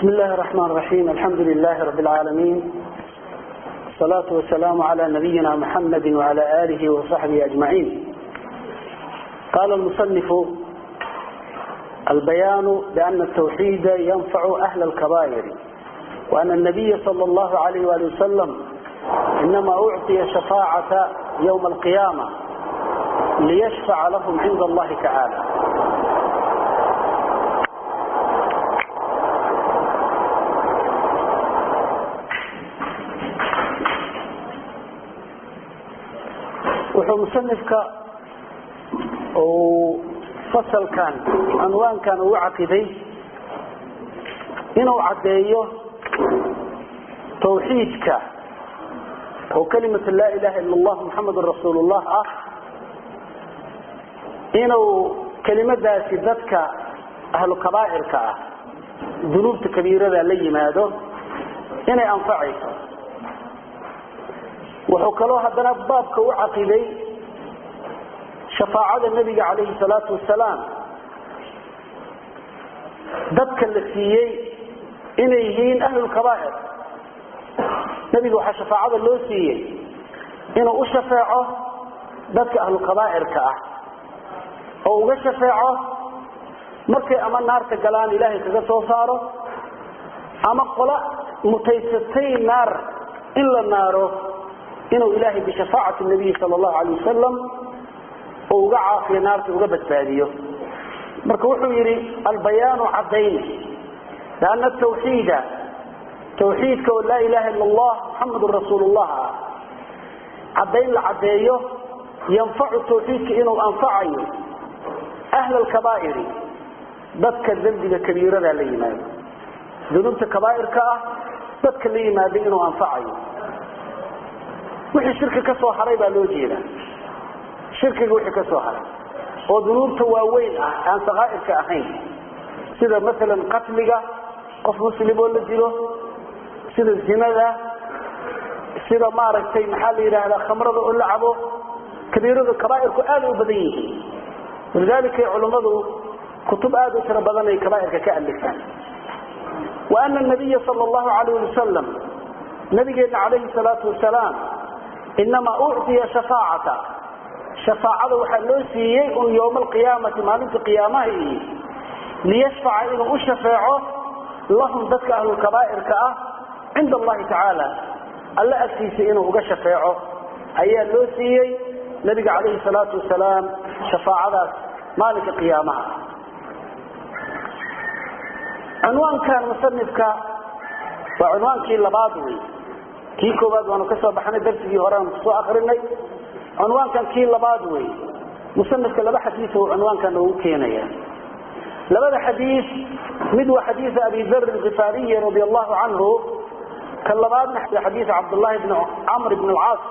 بسم الله الرحمن الرحيم. الحمد لله رب العالمين، والصلاة والسلام على نبينا محمد وعلى آله وصحبه أجمعين. قال المصنف: البيان بأن التوحيد ينفع أهل الكبائر، وأن النبي صلى الله عليه وآله وسلم إنما أعطي شفاعة يوم القيامة ليشفع لهم عند الله تعالى. Wuxuu musanifka uu fasalkan cunwaankan ugu caqiday inuu caddeeyo tawxiidka oo kalimatu laa ilaaha ila allah muxamedun rasuulullah ah, inuu kelimadaasi dadka ahlu kabaa'irka ah, dunuubta kabiirada la yimaado, inay anfacayso. Wuxuu kaloo haddana baabka u caqiday shafaacada nabiga calayhi salaatu wasalaam dadka la siiyey inay yihiin ahlulkabaa'ir. Nabiga waxaa shafaacada loo siiyey inuu u shafeeco dadka ahlukabaa'irka ah, oo uga shafeeco markay ama naarta galaan ilaahay kaga soo saaro, ama qola mutaysatay naar in la naaro inuu ilaahay bishafaacati nabiyi sala allahu calayh wasalam oo uga caafiyo, naarta uga badbaadiyo. Marka wuxuu yidhi: albayaanu, caddayn, lianna tawxiida, tawxiidka oo laa ilaha ila allah muxamedun rasuulullah ah, caddayn la caddeeyo, yanfacu, tawxiidka inuu anfacayo ahla alkabaa'iri, dadka dembiga kabiirada la yimaado, dunuubta kabaa'irka ah dadka la yimaado inuu anfacayo. Wixii shirki ka soo haray baa loo jeedaa, shirkiga wixii ka soo haray oo dunuubta waaweyn ah, aan sakaa'irka ahayn, sida maalan qatliga qof muslim oo la dilo, sida zinada, sida maaragtay maxaa la yidhaahdaa khamrada oo la cabo. Kabiiradu, kabaa'irku aada u badan yihiin, walidaalika culummadu kutub aada u tiro badan ay kabaa'irka ka alifaan. Wa ana nabiya sala allahu calayh wasalam, nabigeena calayhi salaatu wasalaam, inamaa ucطiya shafaacata, shafaacada waxaa loo siiyey un yowma alqiyaamati, maalinta qiyaamaha, iyo liyashfaca, inuu u shafeeco, lahum, dadka ahlulkabaa'irka ah, cinda allahi tacaala, alla agtiisa inuu uga shafeeco ayaa loo siiyey nabiga calayhi salaatu wasalaam shafaacadaas maalinka qiyaamaha. Cunwaankan musanifka waa cunwaankii labaad wey. Kii koowaad waanu ka soo baxnay, darsigii hore aanu kusoo akrinay. Cunwaankan kii labaad wey. Musanifka laba xadiis uu cunwaankan noogu keenaya. Labada xadiis mid waa xadiis Abi Dharr al-Ghifari radiyallahu anhu, kan labaadna xadiis Cabdullah ibn Amr ibn al-Aas.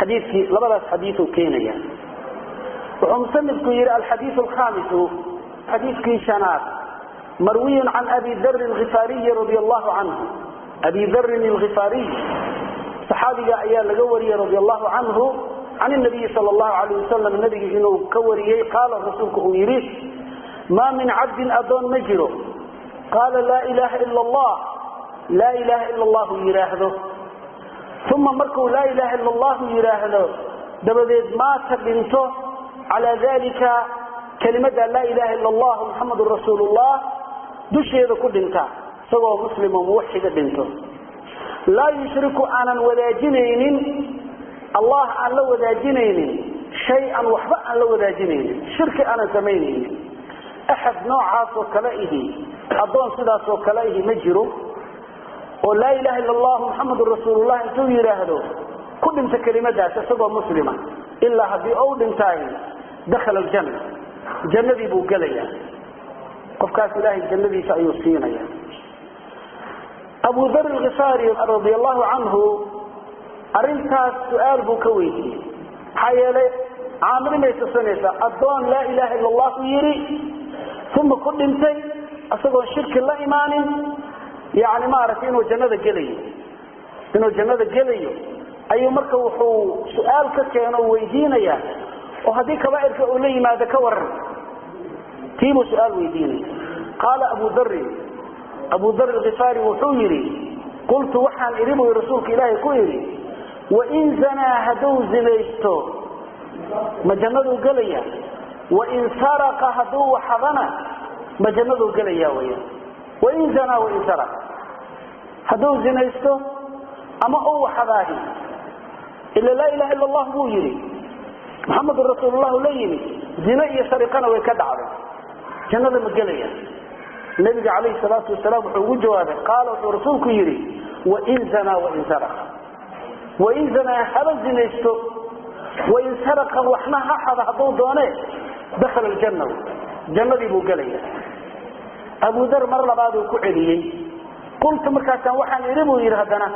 Xadiiskii, labadaas xadiis uu keenaya. Wuxuu musanifku yiri: alxadiis alkhamis, xadiiskii shanaad, marwiy can Abi Dharr al-Ghifari radiyallahu anhu. Abi Dharr al-Ghifari saxaabiga ayaa laga wariyay, radiyallahu anhu, can الnabiy sala allahu alayh wasalam, nabiga inuu ka wariyey, qaala, rasuulku uu yidhi: maa min cabdin, adoon ma jiro, qaala laa ilaaha ila allah, laa ilaaha ila allahu yidhaahdo, uma markuu laa ilaaha ila allahu yidhaahdo dabadeed maata, dhinto, calaa dalika, kelimada laa ilaha ila allah muxamadun rasuulullah dusheeda ku dhinta, isagoo muslimo muwaxida dhinto, laa yushriku, aanan wadaajinaynin, allah aan la wadaajinaynin, shay-an, waxba aan la wadaajinaynin, shirki aanan samaynaynin, axad noocaasoo kale ihi, addoon sidaasoo kale ihi ma jiro oo laa ilaha ila allah muxamadun rasuulullah intuu yidhaahdo ku dhinta kelimadaas isagoo muslima, ilaa haddii ou dhintaay, dakhala aljanna, jannadii buu gelayaa. Qofkaas ilaahay jannadiisa ayuu siinaya. Abu Dar alkhifaari radia allahu canhu arrintaas su-aal buu ka weydiiyey. Maxaa yeelay caamilin ay tusinaysaa addoon laa ilaha ila allahu yidhi uma ku dhintay isagoon shirki la imaanin, yani maaragtay inuu jannada gelayo, inuu jannada gelayo ayuu marka wuxuu su-aal ka keeno weydiinaya, oo haddii kabaa'irka uu la yimaado ka waran, tiibuu su-aal weydiinaya. Qaala Abu Darin, Abu Dharr al-Ghifari wuxuu yiri qultu waxaan iri buu rasuulka Ilaahay ku yiri wa in zana hadu zinaysto ma jannadu galaya wa in saraqa hadu waxadana ma jannadu galaya weeyo wa in zana wa in saraqa hadu zinaysto ama uu waxadaahi illa la ilaha illa Allah buu yiri Muhammad rasuulullah la yimi zina iyo sariqana way ka dhacday jannada ma galaya nabiga kaleey salaatu wasalaam wuxuu ugu jawaabay qaal wuxuu rasuulku yiri wa in zana wa in saraqa wa in zana haba zinaysto wa in saraqa waxna ha xada haduu doone dakhala aljanna jannadii buu galaya. Abu Dharr mar labaad uu ku celiyay qultu markaasaan waxaan iri buu yiri hadana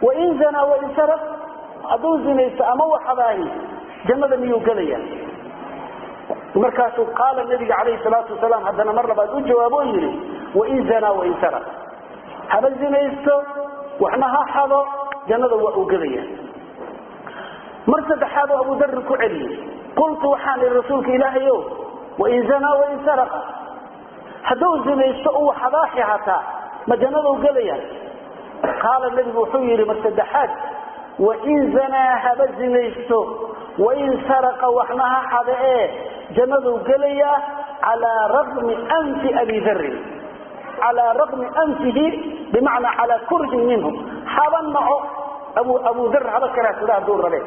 wa in zana wa in saraq haduu zinaysto ama waxadaahi jannada miyuu galaya. Markaasuu qaala nabiga calayhi salaatu wasalaam haddana mar labaad u jawaabo yiri wa in zana wa in saraq haba zinaysto waxna ha xado jannada waa uu galaya. Mar saddexaad oo Abu Dharr ku celiyay qultu waxaan iri rasuulka Ilaahayow wa in zana wa in saraqa hadduu zinaysto uu xadaaxi hataa ma jannada u galaya. Qaala nabigu wuxuu yiri mar saddexaad wa in zana haba zinaysto wa in saraqa waxna ha xado ee jannadu galaya ala raqmi anfi Abi Dharr ala raqmi anfihi bimacna ala kurhin minhu haban naco Abu Dharr haba karaasada haduu rabe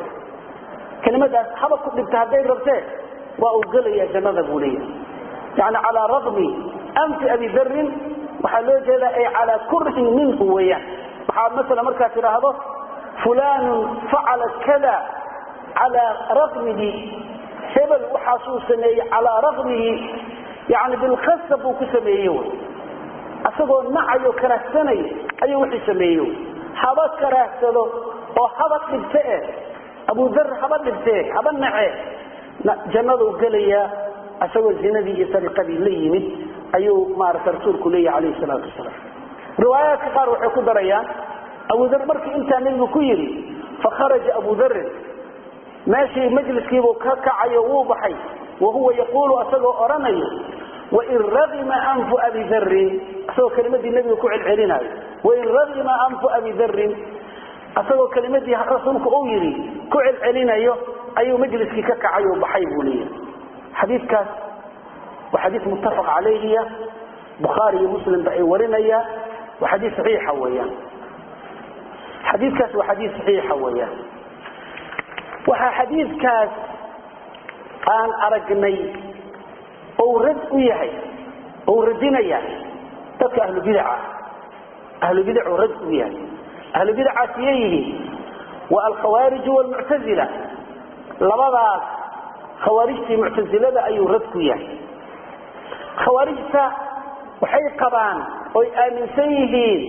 kelimadaas haba ku dhibta haday rabtee waa uu galaya jannada buu leeyahay. Yani ala raqmi anfi Abi Dharr waxaa loo jeedaa ay ala kurhin minhu weeyaan. Waxaa masala markaa tidhaahdo fulanun facala kada ala raqmihi hebel waxaasuu sameeyey calaa raqmihi yani bilkhasab buu ku sameeyey wy asagoo nacayo karaahsanay ayuu wixii sameeyey. Haba karaahsado oo haba dhibte eh Abu Dharr haba dhibtee haba nace jannaduu gelayaa asagoo zinadii iyo sariqadii la yimid ayuu maaragtay rasuulku leeyahay calayhi salaatu wasalaam. Riwaayaadka qaar waxay ku darayaan Abu Dharr markii intaa nabigu ku yiri fakharaja Abu Dharr meeshii majliskiibuu ka kacayo wuu baxay wa huwa yaquulu asagoo oranayo wa in ragima anfu Abi Dharrin asagoo kelimadii nabiga ku celcelinayo wa in ragima anfu Abi Dharrin asagoo kelimadii rasuulku uu yiri ku celcelinayo ayuu majliskii ka kacay oo baxay buu leeyahay. Xadiidkaas waa xadiis muttafaq calayhi Bukhaari iyo Muslim ba ay warinaya waa xadiis saxiixa weeyaan. Xadiidkaas waa xadiis saxiixa weeyaan. Waxaa xadiidkaas aan aragnay ou rad u yahay ou radinaya dadka ahlu bidaca ahlu bidac uu rad u yahay. Ahlu bidacaas iyay yihiin waa alkhawaarij waalmuctazila labadaas khawaarijtii muctasilada ayuu rad ku yahay. Khawaarijta waxay qabaan oy aaminsan yihiin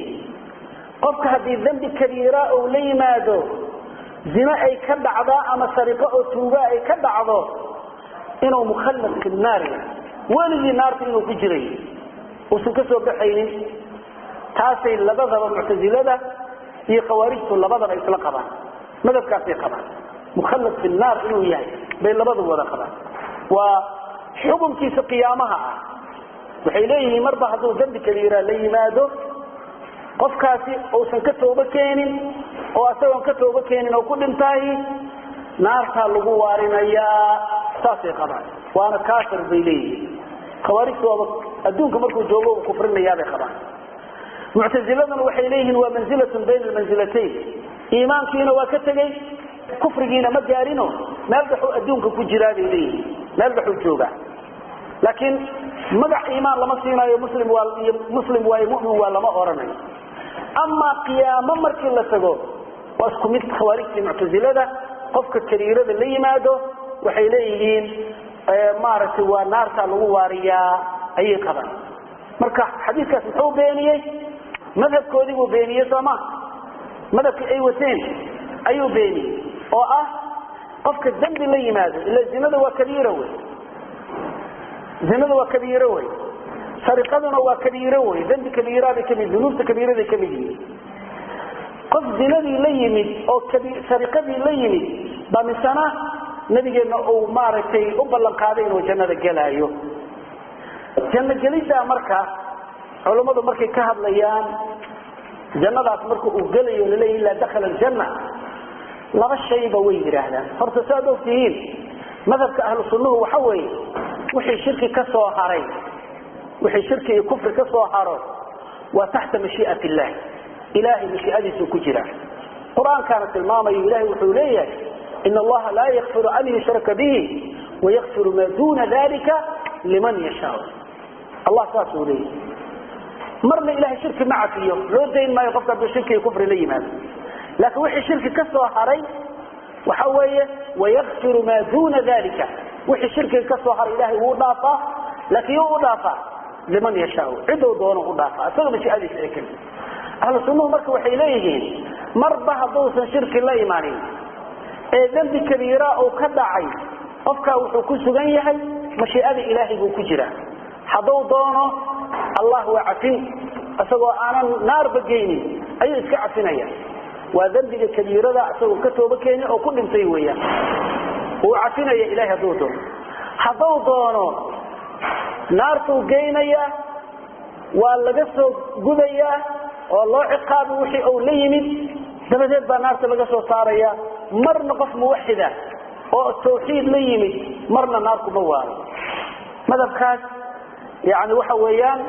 qofka haddii dembi kabiira uu la yimaado zina ay ka dhacdaa ama sariqo oo tuuga ay ka dhacdo inuu mukhallad fi naar weligii naarta inuu ku jiray uusan ka soo baxaynin. Taasay labadaba muctasilada iyo khawaarijtu labadaba isla qabaan madhabkaasay qabaan mukhallad fi naar inuu yahay bay labadu wada qabaan. Waa xukunkiisa qiyaamaha ah waxay leeyihiin marba hadduu dembi kabiira la yimaado qofkaasi uusan ka tooba keenin oo asagoon ka tooba keenin oo ku dhintaay naartaa lagu waarinayaa saasay qabaan waana kaafir bay leeyihiin. Khawaarijtu waaba adduunka markuu joogo uu kufrinayaa bay qabaan. Muctasiladuna waxay leeyihiin waa manzilatun bayna almanzilatayn iimaankiina waa ka tegey kufrigiina ma gaarino meel dhaxuu adduunka ku jiraa bay leeyihiin meel dhaxuu joogaa laakiin magac iimaan lama siinayo muslim waa iyo muslim waayo mu'min waa lama oranayo. Ama qiyaamo markii la tago waa isku mid khawaarijtii muctasilada qofka kabiirada la yimaado waxay leeyihiin maaragtay waa naartaa lagu waariyaa ayay qabaan. Marka xadiidkaas muxuu beeniyey madhabkoodii buu beeniyey sooma madhabkii ay wateen ayuu beeniyey oo ah qofka dembi la yimaado ila zinada waa kabiira wey zinada waa kabiiro wey sariqaduna waa kabiiro wey dembi kabiira bay kamid dunuubta kabiiraday kamid yihiin. Qof zinadii la yimid oo sariqadii la yimid baa misana nabigeenna uu maaragtay u ballan qaaday inuu jannada gelaayo. Janno geliddaa marka Culimadu markay ka hadlayaan jannadaas marka uu gelayo laleeyahay ilaa dakhala aljanna, laba shayba way yidhaahdaan. Horta saad ogtihiin madhabka ahlu sunnuhu waxa weeye wixii shirki ka soo haray, wixii shirki iyo kufri ka soo haro waa taxta mashii'at illah, ilaahay mashii'adiisuu ku jira. Qur-aankaana tilmaamayo, ilahay wuxuu leeyahay in allaha laa yakfiru an yushraka bihi wayakfiru maa duuna dalika liman yashaa. Allah saasuu leeyahay. Marna ilahay shirki ma cafiyo, loo dayn maayo qofka hadduu shirki iyo kufri la yimaado. Laakiin wixii shirki ka soo haray waxa weeye wayakfiru maa duuna dalika, wixii shirkiga ka soo haray ilahay wuu dhaafaa. Laakiin yuu u dhaafaa? Liman yashaa, ciduu doono u dhaafaa, isaga mashii'adiisa ay keli. Ahlu sunnuhu marka waxay leeyihiin marba hadduusan shirki la imanin ee dembi kabiira uu ka dhacay, qofkaa wuxuu ku sugan yahay mashii'ada ilaahay buu ku jiraa. Hadduu doono Allah waa cafin, isagoo aanan naarba geynin ayuu iska cafinaya. Waa dembiga kabiirada isagoo ka tooba keeni oo ku dhintay weeyaan, wuu cafinaya ilahay hadduu doono. Hadduu doono naartuu geynayaa, waa laga soo gudayaa oo loo ciqaabi wixii uu la yimid, dabadeed baa naarta laga soo saaraya. Marna qof muwaxida oo tawxiid la yimid marna naar kuma waayo. Madhabkaas yani waxa weeyaan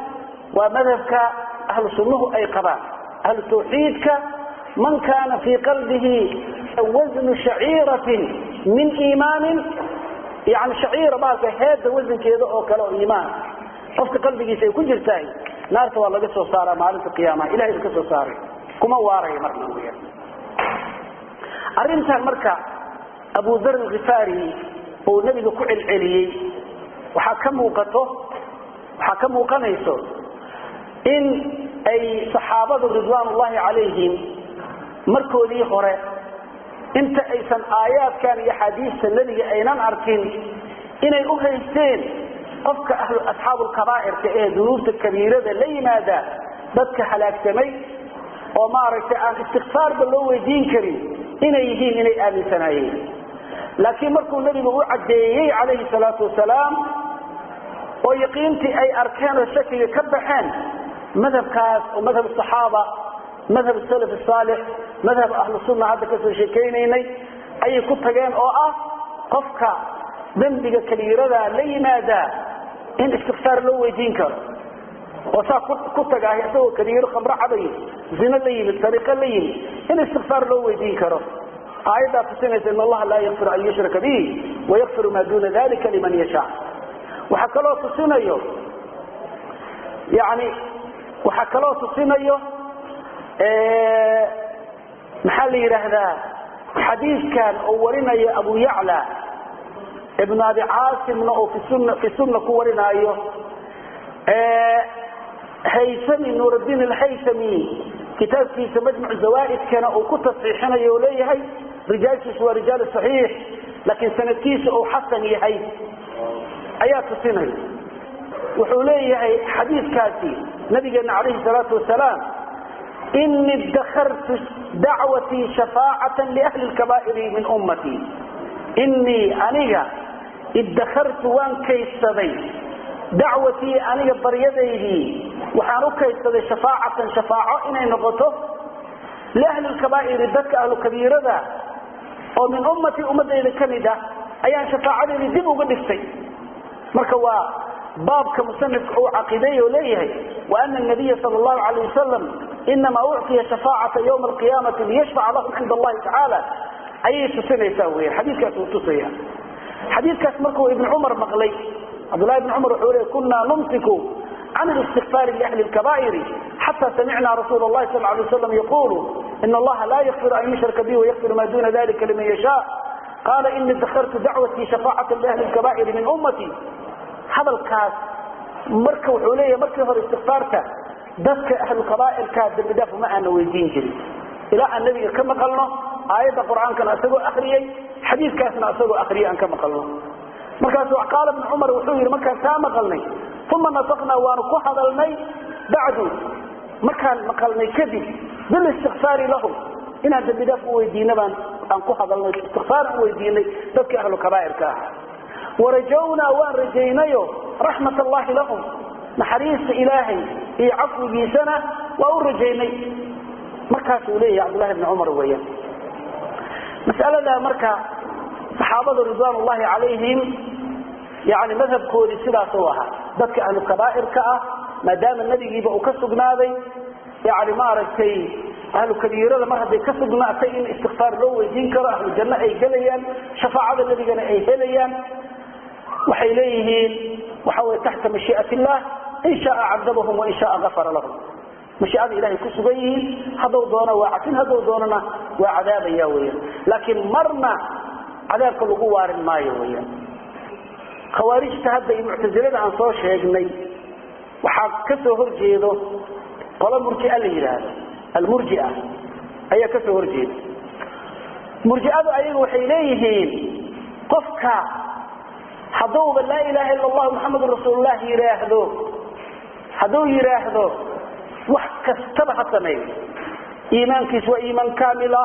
waa madhabka ahlu sunnuhu ay qabaan. Ahlu tawxiidka man kaana fii qalbihi wasnu shaciiratin min iimaanin, yani shaciira baalka heedda wasankeeda oo kale oo iimaan qofka qalbigiisa ay ku jirtahay, naarta waa laga soo saaraa maalinta qiyaamaha, ilahay buu ka soo saaray, kuma waaraya marna weyaan. Arrintan marka Abu Dhar al-Ghifari oo nabiga ku celceliyey waxaa ka muuqato, waxaa ka muuqanayso in ay saxaabadu ridwaanullahi calayhim markoodii hore inta aysan aayaadkan iyo axaadiista nebiga aynan arkin inay u haysteen qofka ahlu asxaabulkabaa'irka ee dunuubta kabiirada la yimaada dadka halaagsamay oo maaragtay aan istikfaarba loo weydiin karin inay yihiin, inay aaminsanaayeen. Laakiin markuu nebigu u caddeeyey calayhi salaatu wasalaam oo yaqiintii ay arkeen oo shakiga ka baxeen, madhabkaas oo madhab saxaaba, madhab salaf saalix, madhab ahlu sunna hadda kasoo sheekaynaynay ayay ku tageen, oo ah qofka dembiga kabiirada la yimaadaa in istikfaar loo weydiin karo, oo saa ku tagaahy isagoo kabiiro khamro cabayo, zino la yimid, sariqo la yimid, in istikfaar loo weydiin karo. Aayaddaa tusinaysa in allaha laa yakfiru an yushraka bihi wayakfiru maa duuna dalika liman yashaa. Waxaa kaloo tusinayo yani waxaa kaloo tusinayo maxaa la yidhaahdaa xadiidkan uu warinayo Abu Yacla, Ibn Abi Caasimna oo fi sunna ku warinaayo, Haythami, Nuuraddiin Alhaythami kitaabkiisa Majmuc Zawaaidkana uu ku tasxiixinayo oo leeyahay rijaashiisu waa rijaal saxiix, laakiin sanadkiisa uu xasan yahay ayaa tusinaya. Wuxuu leeyahay xadiidkaasi nabigeena calayhi salaatu wasalaam: inii idakhartu dacwatii shafaacatan liahli lkabaa'iri min ummatii. Inii aniga idakhartu waan kaydsaday, dacwatii aniga baryadaydii waxaan u kaydsaday, shafaacatan shafaaco inay noqoto, liahli lkabaa'iri dadka ahlu kabiirada oo min ummatii ummadayda ka mid ah ayaan shafaacadeydii dib uga dhigtay. Marka waa baabka musanifka uu caqiiday oo leeyahay wa ana nabiya sala allahu calayh wasalam inamaa uctiya shafaacata yowma alqiyaamati liyashfaca lahum cinda allahi tacaala ayay tusinaysaa weyan. Xadiidkaas uu tusaya. Xadiidkaas markuu Ibn Cumar maqlay, Cabdullahi ibn Cumar wuxuu leey: kunaa numsiku can اlistikfaari liahli اlkabaa'iri xata samicna rasuula اllahi sal lay waslam yaqulu in allaha laa yakfiru an yushraka bihi wayakfiru ma duna dalika liman yashaa, qaala inii dakartu dacwatii shafaacatan liahli lkabaa'iri min ummatii. Hadalkaas marka wuxuu leeyahay markii hore istikfaarta dadka ahlu kabaa'irkaa dembi dhaaf uma aana weydiin jirin ilaa aan nabiga ka maqalno aayadda qur-aankana isagoo akriyey, xadiidkaasna isagoo akriyey aan ka maqalno. Markaasu qaala Ibnu Cumar wuxuu yidhi: markaan taa maqalnay, uma nataqnaa waanu ku hadalnay, bacdu markaan maqalnay kadib, bilistikfaari lahum inaan dembi dhaaf u weydiina baan aan ku hadalnay, istikfaar u weydiinay dadka ahlu kabaa'irka ah. Warajawnaa waan rajaynayo raxmat allahi lahum, Naxariista Ilaahay iyo cafwigiisana waa u rajaynay. Markaasuu leeyahay Cabdullahi bni Cumar weeyaan mas'aladaa. Marka saxaabada ridwaanullahi calayhim yani madhabkoodii sidaasuu ahaa, dadka ahlu kabaa'irka ah, maadaama nebigiiba uu ka sugnaaday, yani maaragtay, ahlu kabiirada mar hadday ka sugnaatay in istikfaar loo weydiin karo, ahlu janno ay gelayaan, shafaacada nebigana ay helayaan, waxay leeyihiin waxa wey taxta mashii'at illah, in shaaa cadabahum wain shaaa gafara lahum. Mashiicada Ilahay ku sugan yihiin, hadduu doono waa cafin, hadduu doonona waa cadaabaya weyan, laakiin marna cadaabka lagu waarin maayo weyan. Khawaarijta hadda iyo muctasilada aan soo sheegnay waxaa ka soo horjeedo qolo murjia la yidhaahdo, almurjia ayaa ka soo horjeeda. Murjiadu ayagu waxay leeyihiin qofka hadduuba laa ilaaha ila allahu maxamedun rasuulullah yidhaahdo, hadduu yidhaahdo, wax kastaba ha sameeyo, iimaankiis waa iimaan kaamila,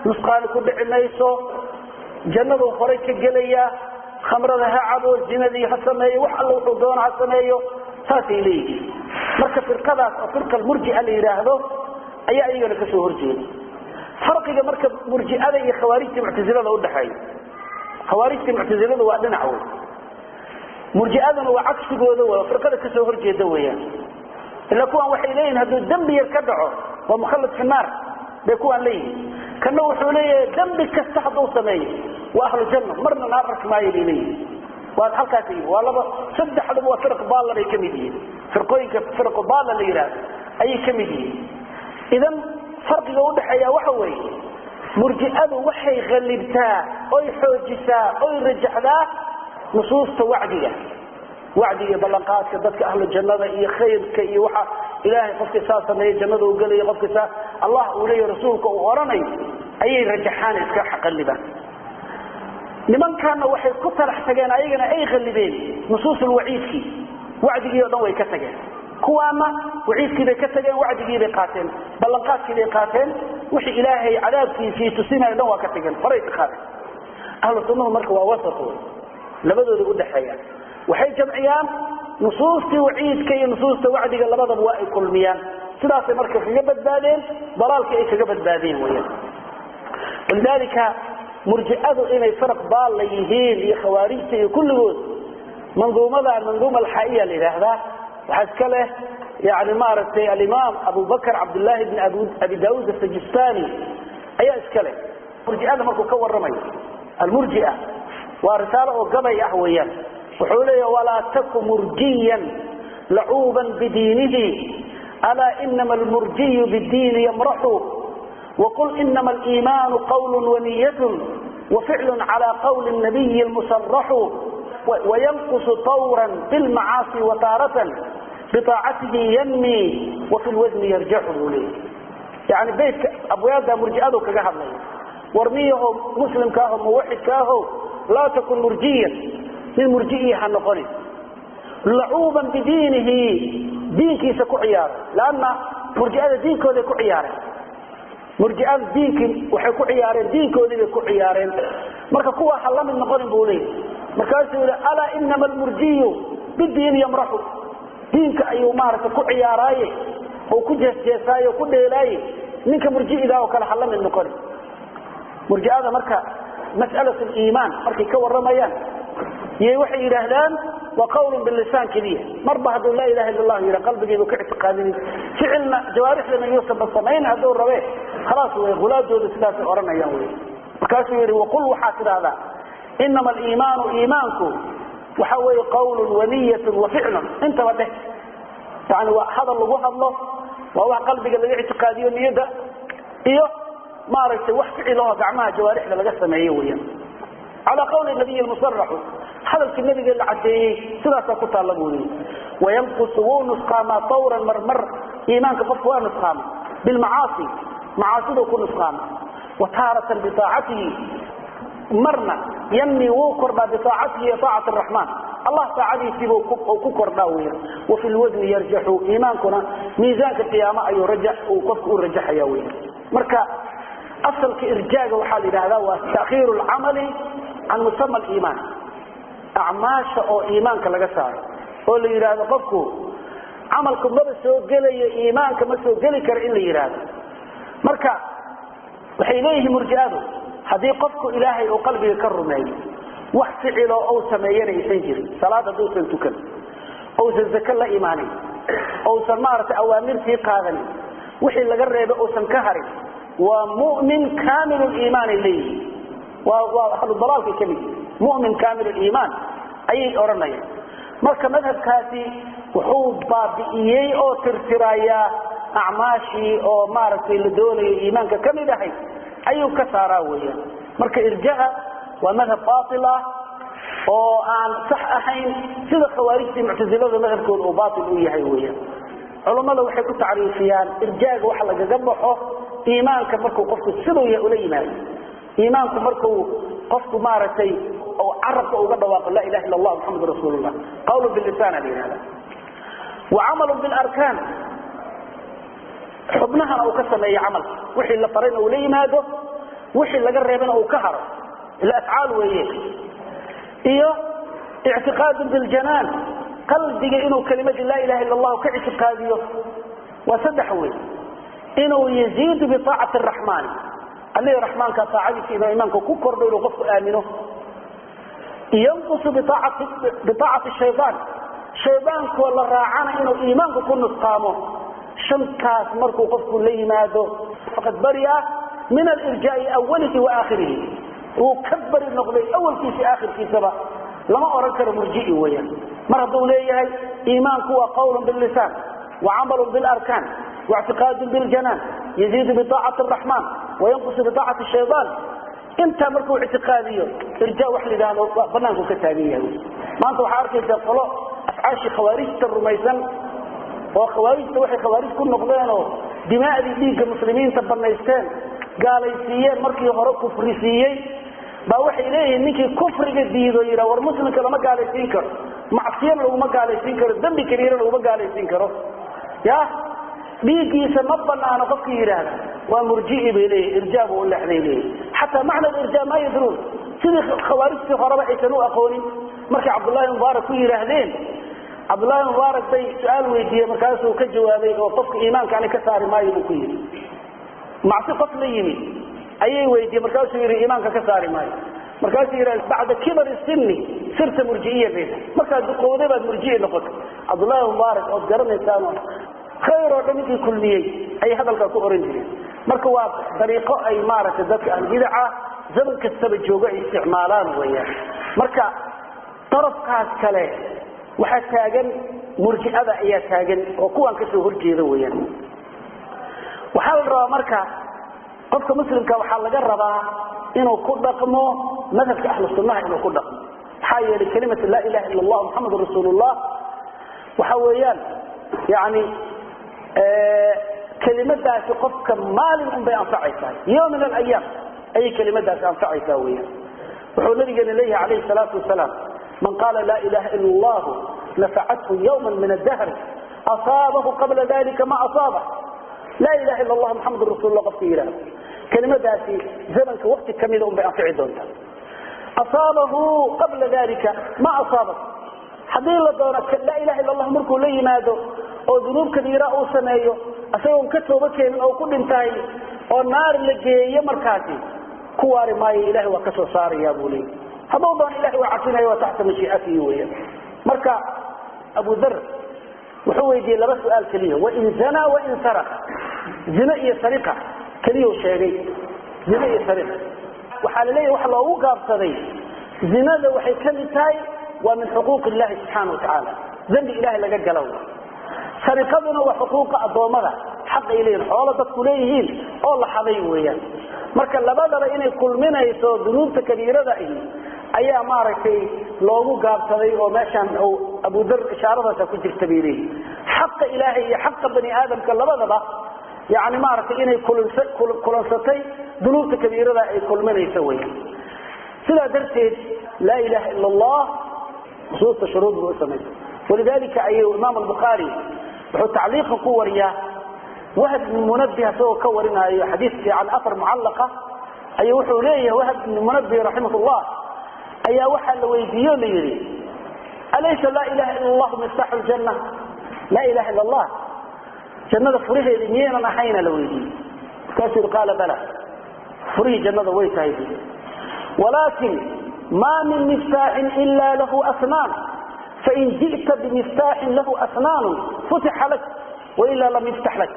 nusqaani ku dhici mayso, jannaduu horay ka gelayaa, khamrada ha cabo, zinadii ha sameeyo, wax alla wuxuu doono ha sameeyo, saasay leeyihiin. Marka firqadaas oo firqa murjia la yidhaahdo ayaa iyagana ka soo horjeeda. Farqiga marka murjiada iyo khawaarijta muctasilada udhaxeeya, khawaarijta muctasilada waa dhinac wey, murjiaduna waa cagsigooda w, firqada kasoo horjeeda weeyaan. Ila kuwan waxay leeyihin hadduu dembi yar ka dhaco waa mukhallad fi naar bay kuwaan leeyihin. Kana wuxuu leeyahay dembi kasta hadduu sameeyo waa ahlu janna, marna naar arki maayo bay leeyihin. Waa halkaas, waa laba, saddexduba waa firq baalla bay ka mid yihiin, firqooyinka firqu baalla la yidhaahdo ayay ka mid yihiin. Idan farqiga udhaxeeya waxa weeye murji'adu waxay khalibtaa oy xoojisaa oy rajaxdaa nusuusta wacdiga, wacdiga ballanqaadka dadka ahlu jannada iyo khayrka iyo waxa Ilaahay qofka saa sameeya jannada uu gelayo, qofka saa Allah uu leeyahay, rasuulka uu oranayo ayay rajaxaan, iska xaqalibaan. Nimankaana waxay ku talax tageen, ayagana ay khalibeen nusuusul waciidkii, wacdigii oo dhan way ka tageen. Kuwaana waciidkii bay ka tageen, wacdigii bay qaateen, ballanqaadkii bay qaateen, wixii Ilaahay cadaabkiisii tusinayo dhan waa ka tageen, horay ka qaateen. Ahlu sunnuhu marka waa wasat wey, labadooda udhaxeeyaan. Waxay jamciyaan nusuustii waciidka iyo nusuusta wacdiga, labadaba waa ay kulmiyaan. Sidaasay marka kaga badbaadeen dalaalkii ay kaga badbaadeen weyaan. Walidaalika murji'adu inay faraq baalla yihiin iyo khawaarijta iyo kulligood, manduumada manduuma alxaa'iya la yidhaahdaa waxaa iska leh yani maaragtay alimaam Abu Bakr Cabdullaahi bn Abi Daauud Asajistani ayaa iska leh. Murji'ada markuu ka warramayo, almurjia waa risaalo oo gabay ah weeyaan. Wuxuu leeyahy: walaa taku murjiyan lacuuban bidiinihi, alaa inama almurjiyu bidiini yamraxu, waqul inama aliimaanu qawlu waniyatun waficlu cala qawli nabiyi lmusaraxu, wayanqusu tawran bilmacaasi wataaratan biaacatihi yanmi wafi lwasni yarjaxu, buu leeyahy. Yani beytka abwaabda murji'adu kaga hadlaya. War miyaho muslimka aho muwaxidka aho, laa takun murjiyan, nin murji'i ha noqonin, lacuuban bidiinihi, diinkiisa ku ciyaaro. Lanna murji'ada diinkooday ku ciyaareen, murji'ada diinkii waxay ku ciyaareen, diinkoodii bay ku ciyaareen. Marka kuwa ha la mid noqonin buu leeyahy. Markaasuu yihi: alaa inama almurjiyu bidiini yamraxu, diinka ayuu maaragtay ku ciyaaraaye oo ku jeesjeesaaye oo ku dheelaaye, ninka murji'iga oo kale ha la mid noqonin. Murji'ada marka mas'alat liimaan markay ka warramayaan yay waxay yidhaahdaan waa qawlun bilisaan keliya. Marba hadduu laa ilaha illa allahu yidha, qalbigiibu ka ictiqaadinin, ficilna jawaarixdana yuusanba samayn hadduu rabe, khalaas wey, hulaadooda sidaasay odhanayaan wey. Markaasuu yidhi: waqul, waxaad tidhaahdaa, inama aliimaanu, iimaanku waxa weeye qawlun waniyatun wa ficlun, intaba dheh. Yani waa hadal lagu hadlo, waa wax qalbiga laga ictiqaadiyo niyadda, iyo maaragtay wax ficilaho gacmaha jawaarixda laga sameeyo weyaan. Calaa qawli nabiyi musaraxu, hadalkii nabiga la cadeeyey sidaasaa ku taalla buu leeyay. Wayanqusu, wuu nusqaamaa, tawran, marmar iimaanka qofku waa nusqaama, bilmacaasi, macaasiduu ku nusqaama, wa taaratan biaacatihi, marna yanmi, wuu kordhaa, biaacatihi, aacat araxmaan, Allah taacadiisiibuu ku kordhaa weyan. Wafi lwasni yarjaxu, iimaankuna miisaanka qiyaamo ayuu rajax uu qofku u rajaxaya weyan. Marka asalka irjaaga waxaa la yidhahdaa waa ta'khiiru alcamali can musama aliimaan, acmaasha oo iimaanka laga saaro. Oo la yiraahdo qofku amalku ma soo gelayo, iimaanka ma soo geli karo in la yiraahdo. Marka waxay leeyihiin murji'adu haddii qofku Ilaahay uu qalbiga ka rumeeyo, wax ficilo uu sameeyana aysan jirin, salaad hadduusan tukan, uusan zako la imaanin, uusan maaragtay awaamirtii qaadanin, wixii laga reebay uusan ka harin, waa mu'min kaamiluliimaan ay leeyihiin. Waa ahlu dalaalkay ka mid, mu'min kaamiluliimaan ayay odhanayaan. Marka madhabkaasi wuxuu baabi'iyey oo tirtirayaa acmaashii oo maaragtay la doonayo iimaanka ka mid ahay ayuu ka saaraa weeyaan. Marka irja'a waa madhab baatil ah oo aan sax ahayn, sida khawaarijtii muctasilada madhabkooda uu baatil u yahay weeyaan. Culummada waxay ku tacriifiyaan irjaaga waxa lagaga baxo iimaanka markuu qofku siduu yahay ula yimaado, iimaanku markuu qofku maaragtay oo carabka uga dhawaaqo laa ilaha illa allah muxamadu rasuulullah, qawlu bilisaan la yidhahda, wa camalu bilarkaan, xubnahana uu ka sameeyo camalka, wixii la farayna uu la yimaado, wixii laga reebana uu ka haro, ila afcaal weeye, iyo ictiqaadu biljanaan, qalbiga inuu kelimadii laa ilaha illa allahu ka ictiqaadiyo. Waa saddex wey. Inuu yaziidu biaacati araxmaani, allihii raxmaanka taacadiisa inuu iimaanka ku kordho, inuu qofku aamino. Yanqusu biaacati shayaan, shaydaankoo la raacana inuu iimaanku ku nusqaamo. Shantaas markuu qofku la yimaado faqad bari'a min alirjaai awalihi wa aakhirihi, wuu ka bari noqday awalkiisa aakhirkiisaba, lama oran karo murji'i weeyaan. Mar hadduu leeyahay iimaanku waa qawlun billisaan wa camalun bilarkaan wa ictiqaadun biljanaan, yaziidu biaacati araxmaan wa yanqusu biaacati shaydaan, intaa markuu ictiqaadiyo irjaa wax la yidhaahdo banaanku ka taagan yahay. Maanta waxaa arkaysaa qolo afcaashii khawaarijta rumaysan, oo khawaarijta waxay khawaarij ku noqdeenoo dimaa'dii dhiigga muslimiinta banaysteen, gaalaysiiyeen, markii hore kufri siiyey, baa waxay leeyihiin ninkii kufriga diido yidhaa war muslimka lama gaalaysiin karo, macsiyana laguma gaalaysiin karo, dembi kabiira laguma gaalaysiin karo, ya dhiiggiisa ma banaano qofkii yidhaahda waa murji'i bay leeyihin, irjaa buu u leexday leeyihin. Xataa macna alirjaa maa yadruun, sidii khawaarijtii horeba aysan u aqoonin. Markay Cabdullahi Mubaarak ku yidhaahdeen, Cabdullahi Mubaarak bay su-aal weydiiyey, markaasuu ka jawaabay oo qofka iimaanka ani ka saari maayo buu ku yidhi. Macsi qof la yimid ayay weydiiyey, markaasuu yidhi iimaanka ka saari maayo. Markaasuu yidhi bacda kibari sinni sirta murji'iya bayda, markaad duqowday baad murji'i noqotay. Cabdullahi Mubaarak ood garanaysaanoo khayr oo dhan ninkii kulmiyey ayay hadalkaa ku oran jireen. Marka waa dariiqo ay maaragtay dadka ahlubidaca zaman kastaba joogo ay isticmaalaan weeyaan. Marka darafkaas kale waxaa taagan murji'ada ayaa taagan oo kuwan ka soo horjeeda weeyaan. Waxaa la rabaa marka qofka muslimka waxaa laga rabaa inuu ku dhaqmo madhabka ahlu sunnaha, inuu ku dhaqmo. Maxaa yeelay kelimatu laa ilaha illa allah muxamadun rasuulullah waxa weeyaan yani kelimadaasi qofka maalin un bay anfacaysaa, yowm min alayaam ayay kelimadaasi anfacaysaa weeyaan. Wuxuu nabigeena leeyahay calayhi salaatu wasalaam, man qaala laa ilaha ila allahu nafacathu yowma min adahri asaabahu qabla dalika ma asaabah. Laa ilaha illa allah muxamadun rasuulullah qofka yidhaahdo kelimadaasi zamanka waqti kamida un bay anfici doontaa. Asaabahu qabla dalika ma asaabah, haddii la doono laa ilaha illa allah markuu la yimaado oo dunuub kabiira uu sameeyo isagoon ka tooba keenin oo ku dhintahay oo naar la geeyo, markaasi ku waari maayo, ilahay waa ka soo saaraya buu leeyay. Hadduu doono ilahay waa cafinaya, waa taxta mashii'atihi weeyaan. Marka Abu Dhar wuxuu weydiiyey laba su-aal keliya, wain zanaa wain saraqa, zino iyo sariqa keliyuu sheegay. Zino iyo sariqa waxaa la leeyahy waxa loogu gaabsaday, zinada waxay ka mid tahay waa min xuquuq illahi subxaana watacaala, dembi ilahay laga galo. Sariqaduna waa xuquuqa addoommada, xaq ay leeyihin, xoolo dadku leeyihiin oo la xaday weeyaan. Marka labadaba inay kulminayso dunuubta kabiirada ahi ayaa maaragtay loogu gaabsaday, oo meeshaan uu Abudar ishaaradaasa ku jirta bay leeyihin. Xaqa ilaahay iyo xaqa bani aadamka labadaba yani maaragtay inay kulansatay dunuubta kabiirada ay kulminayso weyaan. Sidaa darteed laa ilaha ila allah nusuusta shuruud buu u samaysay. Walidalika ayuu imaam albukhaari wuxuu tacliiqan ku wariyaa Wahab ibn Munabih isagoo ka warinaayo xadiis fiican afar mucallaqa ayuu wuxuu leeyahay, Wahab ibn Munabih raximahullah ayaa waxaa la weydiiye o la yidhi Alaysa laa ilaha ila allahu miftaaxu ljanna? Laa ilaha ila allah jannada furaheedii miyaynan ahayna la weydiiyey. Markaasuu yihi qaala bala, furihii jannada way tahay, walaakin maa min miftaaxin ila lahu asnaan, fain ji'ta bimiftaaxin lahu asnaanu futixa lak, wailaa lam yuftax lak.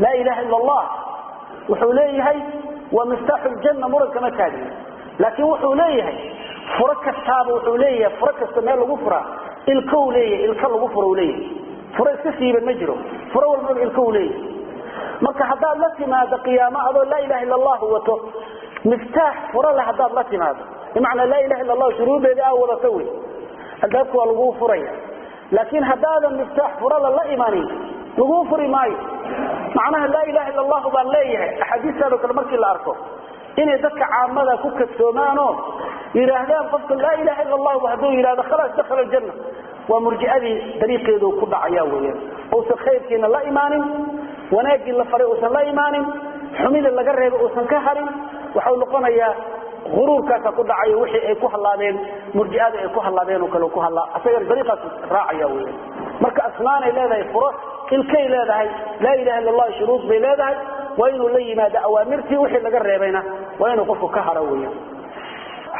Laa ilaha ila allah wuxuu leeyahay waa miftaaxu ljanna, muran kama taagin, laakiin wuxuu leeyahay furo kastaaba, wuxuu leeyahay furo kasta meel lagu furaa ilkow leeyahay, ilka lagu furo leeyahay, furo iska siiban ma jiro, furo walbaba ilkow leeyahay. Marka haddaad la timaado qiyaamo adoo laa ilaha illa allahu wato, miftaax furo leh haddaad la timaado, bimacnaa laa ilaha illa allahu shuruudeedii aa wadato wey, albaabka waa laguu furaya. Laakiin haddaadan miftaax furala la imanin, laguu furi maayo. Macnaha laa ilaha illa allahu baan leeyahay, axaadiistaadoo kale markii la arko inay dadka caamada ku kadsoomaanoo yidhaahdaan qofka laa ilaha illa allahu hadduu yidhahdo khalaas dakhala aljanna, waa murji'adii dariiqeedu ku dhacaya weeyaan. Uusan khayrkiina la imaanin, wanaaggii la faray uusan la imaanin, xumida laga reebay uusan ka harin, waxau noqonayaa huruurkaasa ku dhacayo wixii ay ku hallaabeen murji'ada ay ku hallaabeen oo kale ku hallaa, asagana dariiqaas raacaya weeyaan. Marka asnaanay leedahay, furo ilkay leedahay, laa ilaha illa allah shuruud bay leedahay, waa inuu la yimaado awaamirtii, wixii laga reebayna waa inuu qofku ka haro weeyaan.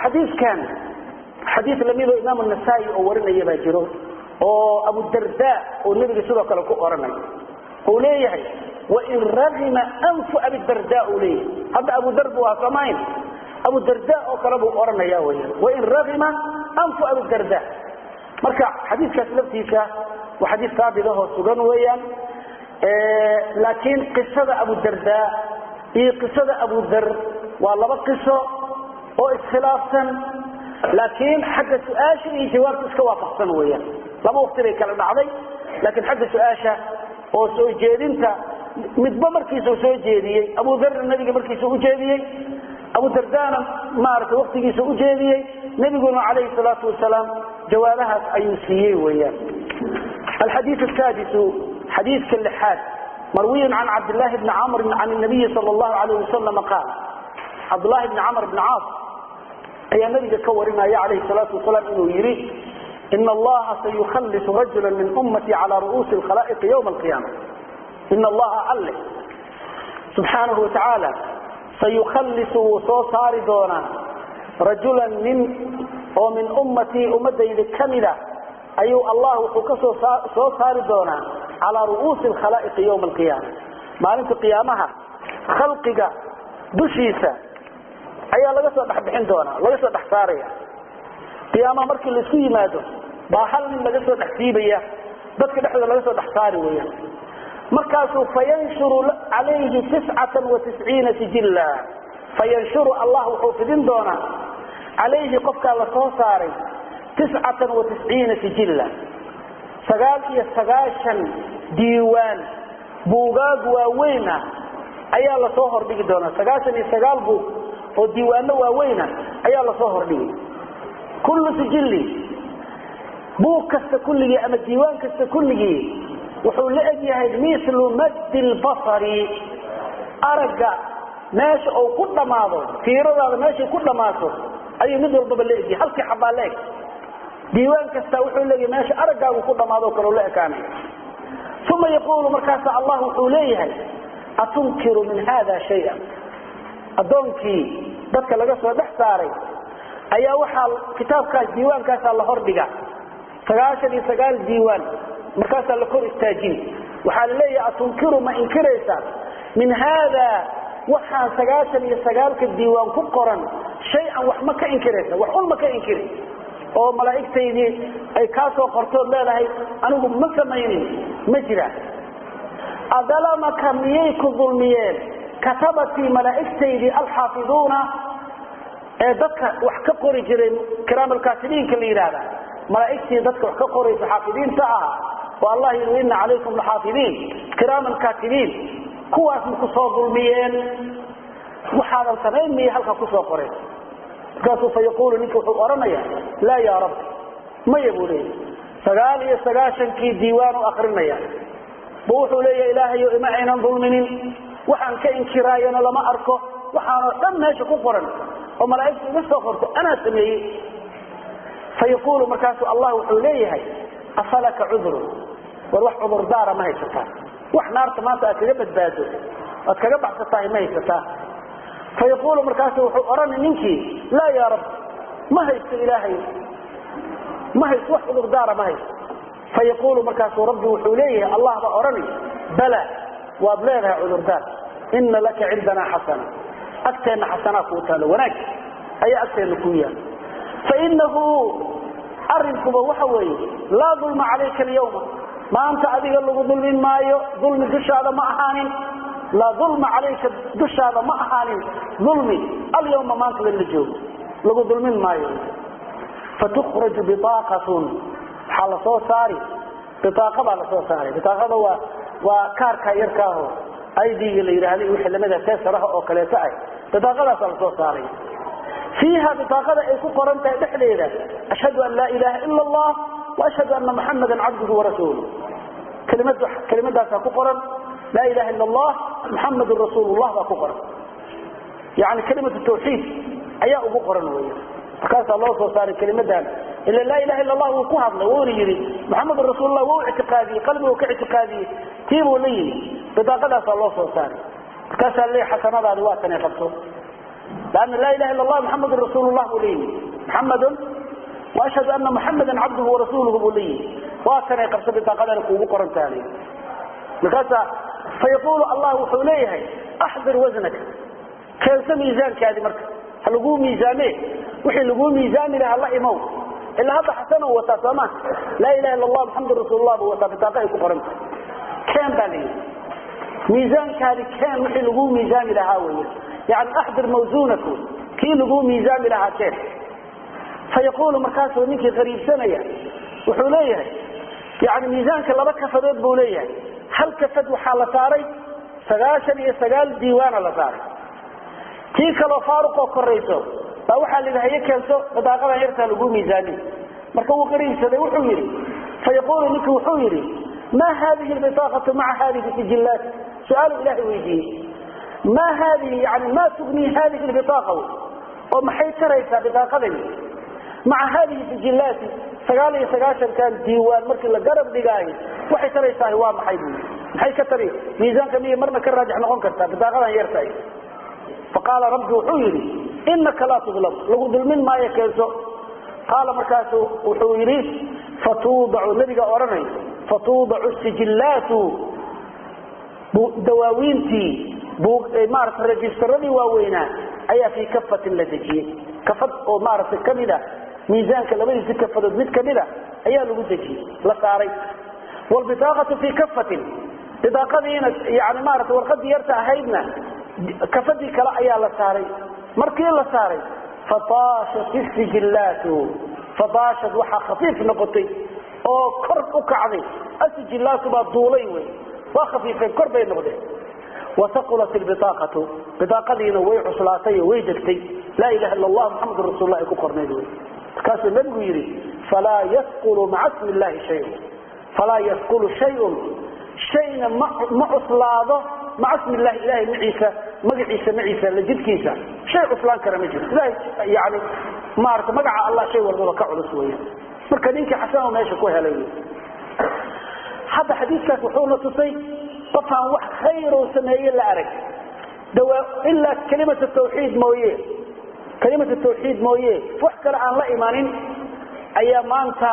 Xadiiskan xadiis lamidoo imaam nasaa-i oo warinaya baa jiro, oo abudarda oo nebiga sidoo kale ku oranayo uu leeyahay wain ragima anfu abidarda uu leeyahay. Hadda abudar buu ahaa soomayn, abudarda oo kale buu oranaya weeyaan, wain ragima anfu abidarda. Marka xadiiskaas laftiisa waa xadiis saabit ahoo sugan weeyaan, laakiin qisada abudarda iyo qisada abudar waa laba qiso oo iskhilaafsan, laakiin xagga su-aasha iyo jawaabta iska waafaqsan weeyaan. Laba waqti bay kala dhacday, laakiin xagga su-aasha oo soo jeedinta midba markiisuu soo jeediyey, abudarna nabiga markiisuu ujeediyey, abudardana maaragtay waqtigiisa ujeediyey, nabiguna calayhi salaatu wasalaam jawaabahaas ayuu siiyey weeyaan. Alxadiid asaadisu, xadiidka lixaad, marwiyun can cabdillaahi bni camrin can nabiyi sala allahu alayh wasalam qaal, cabdullaahi bni camr bni caas ayaa nabiga ka warinaya calayhi salaatu wasalaam inuu yidhi ina allaha sayukhallisu rajula min ummatii cala ru'uusi alkhalaa'iqi yowma alqiyaama. Ina allaha alle subxaanahu watacaala sayukhallisu wuu soo saari doonaa rajulan nin oo min ummatii ummadayda ka mida ayuu allah wuxuu ka soo saari doonaa calaa ru'uusi alkhalaa'iqi yowma alqiyaama. Maalinta qiyaamaha khalqiga dushiisa ayaa laga soo dhexbixin doonaa, laga soo dhex saaraya. Qiyaamaha markii laisku yimaado baa hal nin laga soo dhex siibaya, dadka dhexdooda laga soo dhex saari weeyaan. Markaasuu fayanshuru calayhi 99 sijilla, fayanshuru allah wuxuu fidin doonaa calayhi qofkaa la soo saaray 99 sijilla, 99 diiwaan buugaag waaweyn ah ayaa lasoo hordhigi doonaa. 99 buug oo diiwaano waaweyna ayaa lasoo hordhigi. Kullu sijilli, buug kasta kulligii ama diiwaan kasta kulligii wuxuu la eg yahay milu maddi lbasari, aragga meesha uu ku dhammaado, fiiradaada meeshay ku dhammaato ayuu mid walbaba la egyahay, halkii xabaa la eg. Diiwaan kasta wuxuu leeyahay meesha araggaagu ku dhammaado o kale la ekaanay. Uma yaquulu, markaasa allah wuxuu leeyahay atunkiru min hada shaya? Addoonkii dadka laga soo dhex saaray ayaa waxaa kitaabkaas diiwaankaasaa la hordhiga, 99 diiwaan, markaasaa la kor istaajin. Waxaa la leeyahay atunkiru, ma inkiraysaa, min haada waxaan 99-ka diiwaan ku qoran shay-an, wax ma ka inkiraysa, wax un ma ka inkiri oo malaa'igtaydii ay kaa soo qortood leedahay anigu ma samaynin, ma jira? Adalamaka, miyay ku dulmiyeen, katabatii, malaa'igtaydii, alxaafiduuna ee dadka wax ka qori jiray, kiraamalkaatibiinka la yidhaahda, malaa'igtii dadka wax ka qoraysa xaafidiinta ah oo allah yidhi ina calaykum laxaafidiin kiraaman kaatibiin, kuwaas ma ku soo dulmiyeen? Waxaadan samayn miyay halka kusoo qoreen? Markaasuu fa yaquulu, ninka wuxuu odhanaya laa yaa rabbi, maya buu leeyahy. 99-kii diiwaan u akrinaya bu wuxuu leeyahay ilaahayo ima aynan dulminin, waxaan ka inkiraayana lama arko, waxaanoo dhan meesha ku qoran oo malaa'igta iga soo qorto anaa sameeyey. Fayaquulu markaasuu Allah wuxuu leeyahay afalaka cudrun, war wax cudurdaara ma haysataa, wax naarta maanta aad kaga badbaado aad kaga baxsatahay ma haysataa? Fayaquulu markaasu wuxuu odhani ninkii laa yaa rab, ma haysto ilaahay, ma haysto wax cudurdaara ma haysto. Fayaquulu markaasuu rabbi wuxuu leeyahay, Allah baa odhani bala, waad leedahay cudurdaar, ina laka cindanaa xasana, agteenna xasanaa kuu taalo, wanaag ayaa agteenna kuu yaalo. Fainahu arinkuba waxa weeye laa dulma calayka alyawma, maanta adiga lagu dulmin maayo, dulmi dushaada ma ahaanin, laa dulma calayka dushaada ma ahaanin dulmi, alyawma maanta la joogo lagu dulmin maayo. Fatukhraju biaaqatun, waxaa la soo saari biaaqa baa la soo saaray. Biaaqada waa kaarka yarkaaho ID-ga la yidhaahday, wixii lamida teesaraha oo kaleeto ah, biaaqadaasaa la soo saaray. Fiiha biaaqada ay ku qoran tahay dhexdeeda ashhadu an laa ilaaha ila allah wa ashhadu anna muxamadan cabduhu warasuuluh, kelimadaasaa ku qoran, laa ilaha ila allah muxamadun rasuulullah baa ku qoran, yani kelimatu tawxiid ayaa ugu qoran weya. Markaasaa loo soo saaray kelimadan, ila laa ilaha illa allah wuu ku hadlay, wuuna yidhi muxamadun rasuulullah, wuu ictiqaadiyey, qalbiguu ka ictiqaadiyey, tiibuu la yimi, bidaaqadaasaa loo soo saaray. Markaasaa leeyahy xasanadaadi waa tanay qabto, laanna laa ilaha illa allah muxamadun rasuulullah buu la yimi, muxamadun wa ashhadu anna muxamadan cabduhu warasuuluhu buu la yimi, waa tanay qabto bidaaqadana kuugu qoran tahay. Markaasaa fayaquulu allah wuxuu leeyahay axdir wasnaka, keenso miisaankaadi, marka ha laguu miisaame, wixii laguu miisaami lahaa la imow. Ilaa hadda xasan uu wataa sooma, laa ilaha illa allah muxamadun rasuulullah buu wataa, bitaaqa ay ku qoran tahay, keen baa la yidhi, miisaankaadi keen, wixii laguu miisaami lahaa weeye, yani axdir mawsuunak, kii laguu miisaami lahaa keen. Fayaquulu markaasuu ninkii qariibsanaya wuxuu leeyahay, yani miisaanka laba kafadood buu leeyahay, hal kafad waxaa la saaray 99 diiwaana la saaray, tii kaloo faaruqoo korayso baa waxaa la yidhi haye keenso bidaaqadan yartaa laguu miisaamin. Marka wuu qariibsaday, wuxuu yidhi fayaquulu ninkii wuxuu yidhi maa haadihi albiaaqatu maca haadihi sijillaat, su-aalu ilaahay weydiiyey, maa haadihi yani maa tugnii haadihi albitaaqa, oo maxay taraysaa bidaaqadani maca haadihi sijillaati, 99-kan diiwaan markii la garab dhigaayo waxay taraysaa waa maxay buu, maxay ka tari miisaanka miyay marna ka raajix noqon kartaa bidaaqadan yartahay? Faqaala rabbi wuxuu yidhi inaka laa tudlam, lagu dulmin maayo, keenso. Qaala markaasu wuxuu yidhi fatuudacu, nabiga odhanay, fatuudacu sijillaatu, dawaawiintii maarata rejistaradii waaweynaa ayaa fii kafatin la dejiyey, kafad oo maaragtay kamid a miisaanka labadiisi kafadood mid kamid a ayaa lagu dejiyey la saaray. Waalbiaaqatu fii kafatin, bidaaqadiina yani maarata warqadii yarta ahaydna kafadii kale ayaa la saaray. Markii la saaray fataashat isijillaatu, fataashad waxaa khafiif noqotay oo kor u kacday asijillaatu baa duulay wey, waa khafiifeen, kor bay noqdeen. Wahaqulat albiaaqatu, bidaaqadiina way cuslaatay oo way degtay, laa ilaha illa allah muxamadun rasuulullah ay ku qornayd wey. Markaasuu nabigu yidhi falaa yasqulu maca smi illahi shayun, falaa yasqulu shayun, shayna ma cuslaado maca smi illahi, ilahay maciisa, magaciisa maciisa la jidhkiisa shay cuslaan kara ma jiro, ilahay yani maarata magaca allah shay walbaba ka culus weya. Marka ninkii xasano meesha ku helay. Hadda xadiidkaas wuxuuna tusay qofaan wax khayrow sameeye la arag ilaa kalimatu tawxiid mooye, kalimatu tawxiid mooye wax kale aan la imanin, ayaa maanta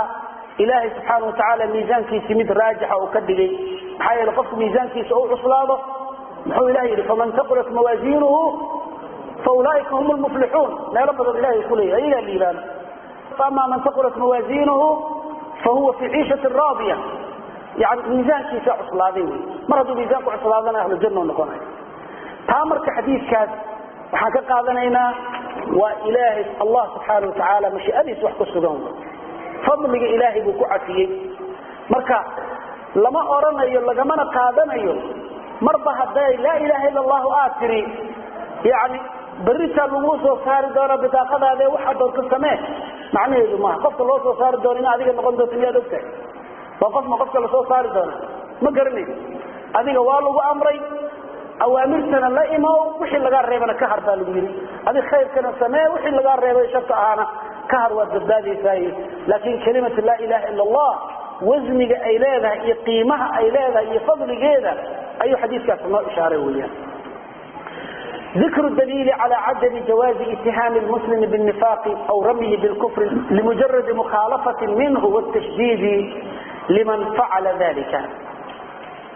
ilaahay subxaana watacaala miisaankiisii mid raajixa uu ka dhigay. Maxaa yeele qofku miisaankiisa u cuslaado, muxuu ilahay yidhi faman taqulat mawaasiinuhu faulaaika hum lmuflixuun, meelo badan ilahay ku leeyahy ayagaa liibaano. Faama man taqulat mawaasiinuhu fahuwa fii ciishatin raadiya, yani miisaankiisa cuslaaday wey, mar hadduu miisaanku cuslaadana ahlu janna noqonayo. Taa marka xadiidkaas waxaan ka qaadanaynaa waa ilaahay allah subxaana watacaala mashiicadiisa wax ku sugan wey, fadliga ilaahay buu ku cafiyey. Marka lama oranayo lagamana qaadanayo marba hadday laa ilaaha illa allahu aad tiri yani berritaa laguu soo saari doona bidaaqadaade waxaa doonto samee, macnaheedu maaha. Qofka loo soo saari doono ina adiga noqon doonto miyaad ogtahay? Waa qofma qofka lasoo saari doona ma garanayso. Adiga waa lagu amray awaamirtana la imow, wixii lagaa reebana ka har baa lagu yidhi, adig khayrkana samee, wixii lagaa reebay sharta ahaana Ka har, waad badbaadaysaay. Laakiin kelimatu laa ilaha ila Allah wasniga ay leedahay iyo qiimaha ay leedahay iyo fadligeeda ayuu xadiiskaas noo ishaaray weeyaan. ذكر الدليل على عدم جواز اتهام المسلم بالنفاق أو رميه بالكفر لمجرد مخالفة منه والتشديد لمن فعل ذلك.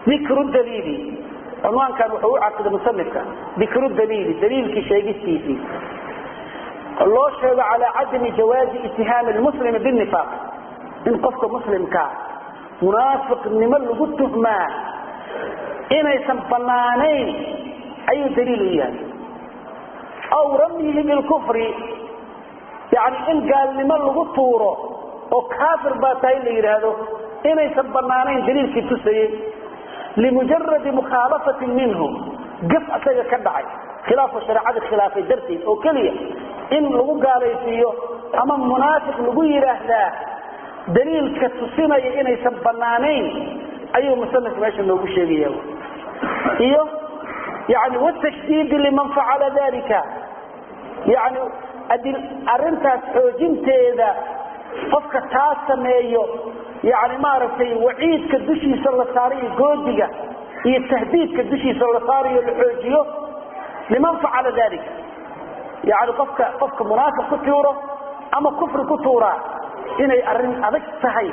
ذكر الدليل، عنوان كان وحو عقد مصنفك. ذكر الدليل، دليل sheegistiisii loo sheego، على عدم جواز اتهام المسلم بالنفاق، in qofka muslimka munaafiqnimo lagu tuhmaa inaysan banaanayn ayuu daliil u yahay، أو رميه بالكفر، yani in gaalnimo lagu tuuro oo kaafir baa tahay la yidhaahdo inaysan banaanayn daliilkii tusayey، لمجرد مخالفة منه، gaf asaga ka dhacay, khilaafu shareecada khilaafay darteed oo keliya in lagu gaalaysiiyo ama munaafiq lagu yidhaahdaa daliilka tusinaya inaysan banaanayn ayuu musanif meesha noogu sheegaya. Iyo yani والتشديد لمن فعل ذلك، yani arintaas xoojinteeda qofka taa sameeyo, yani maaragtay, waciidka dushiisa la saarayo, goodiga iyo tahdiidka dushiisa la saarayo la xoojiyo، لمن فعل ذلك، yani qofka munaafiq ku tuuro ama kufri ku tuuraa inay arin adag tahay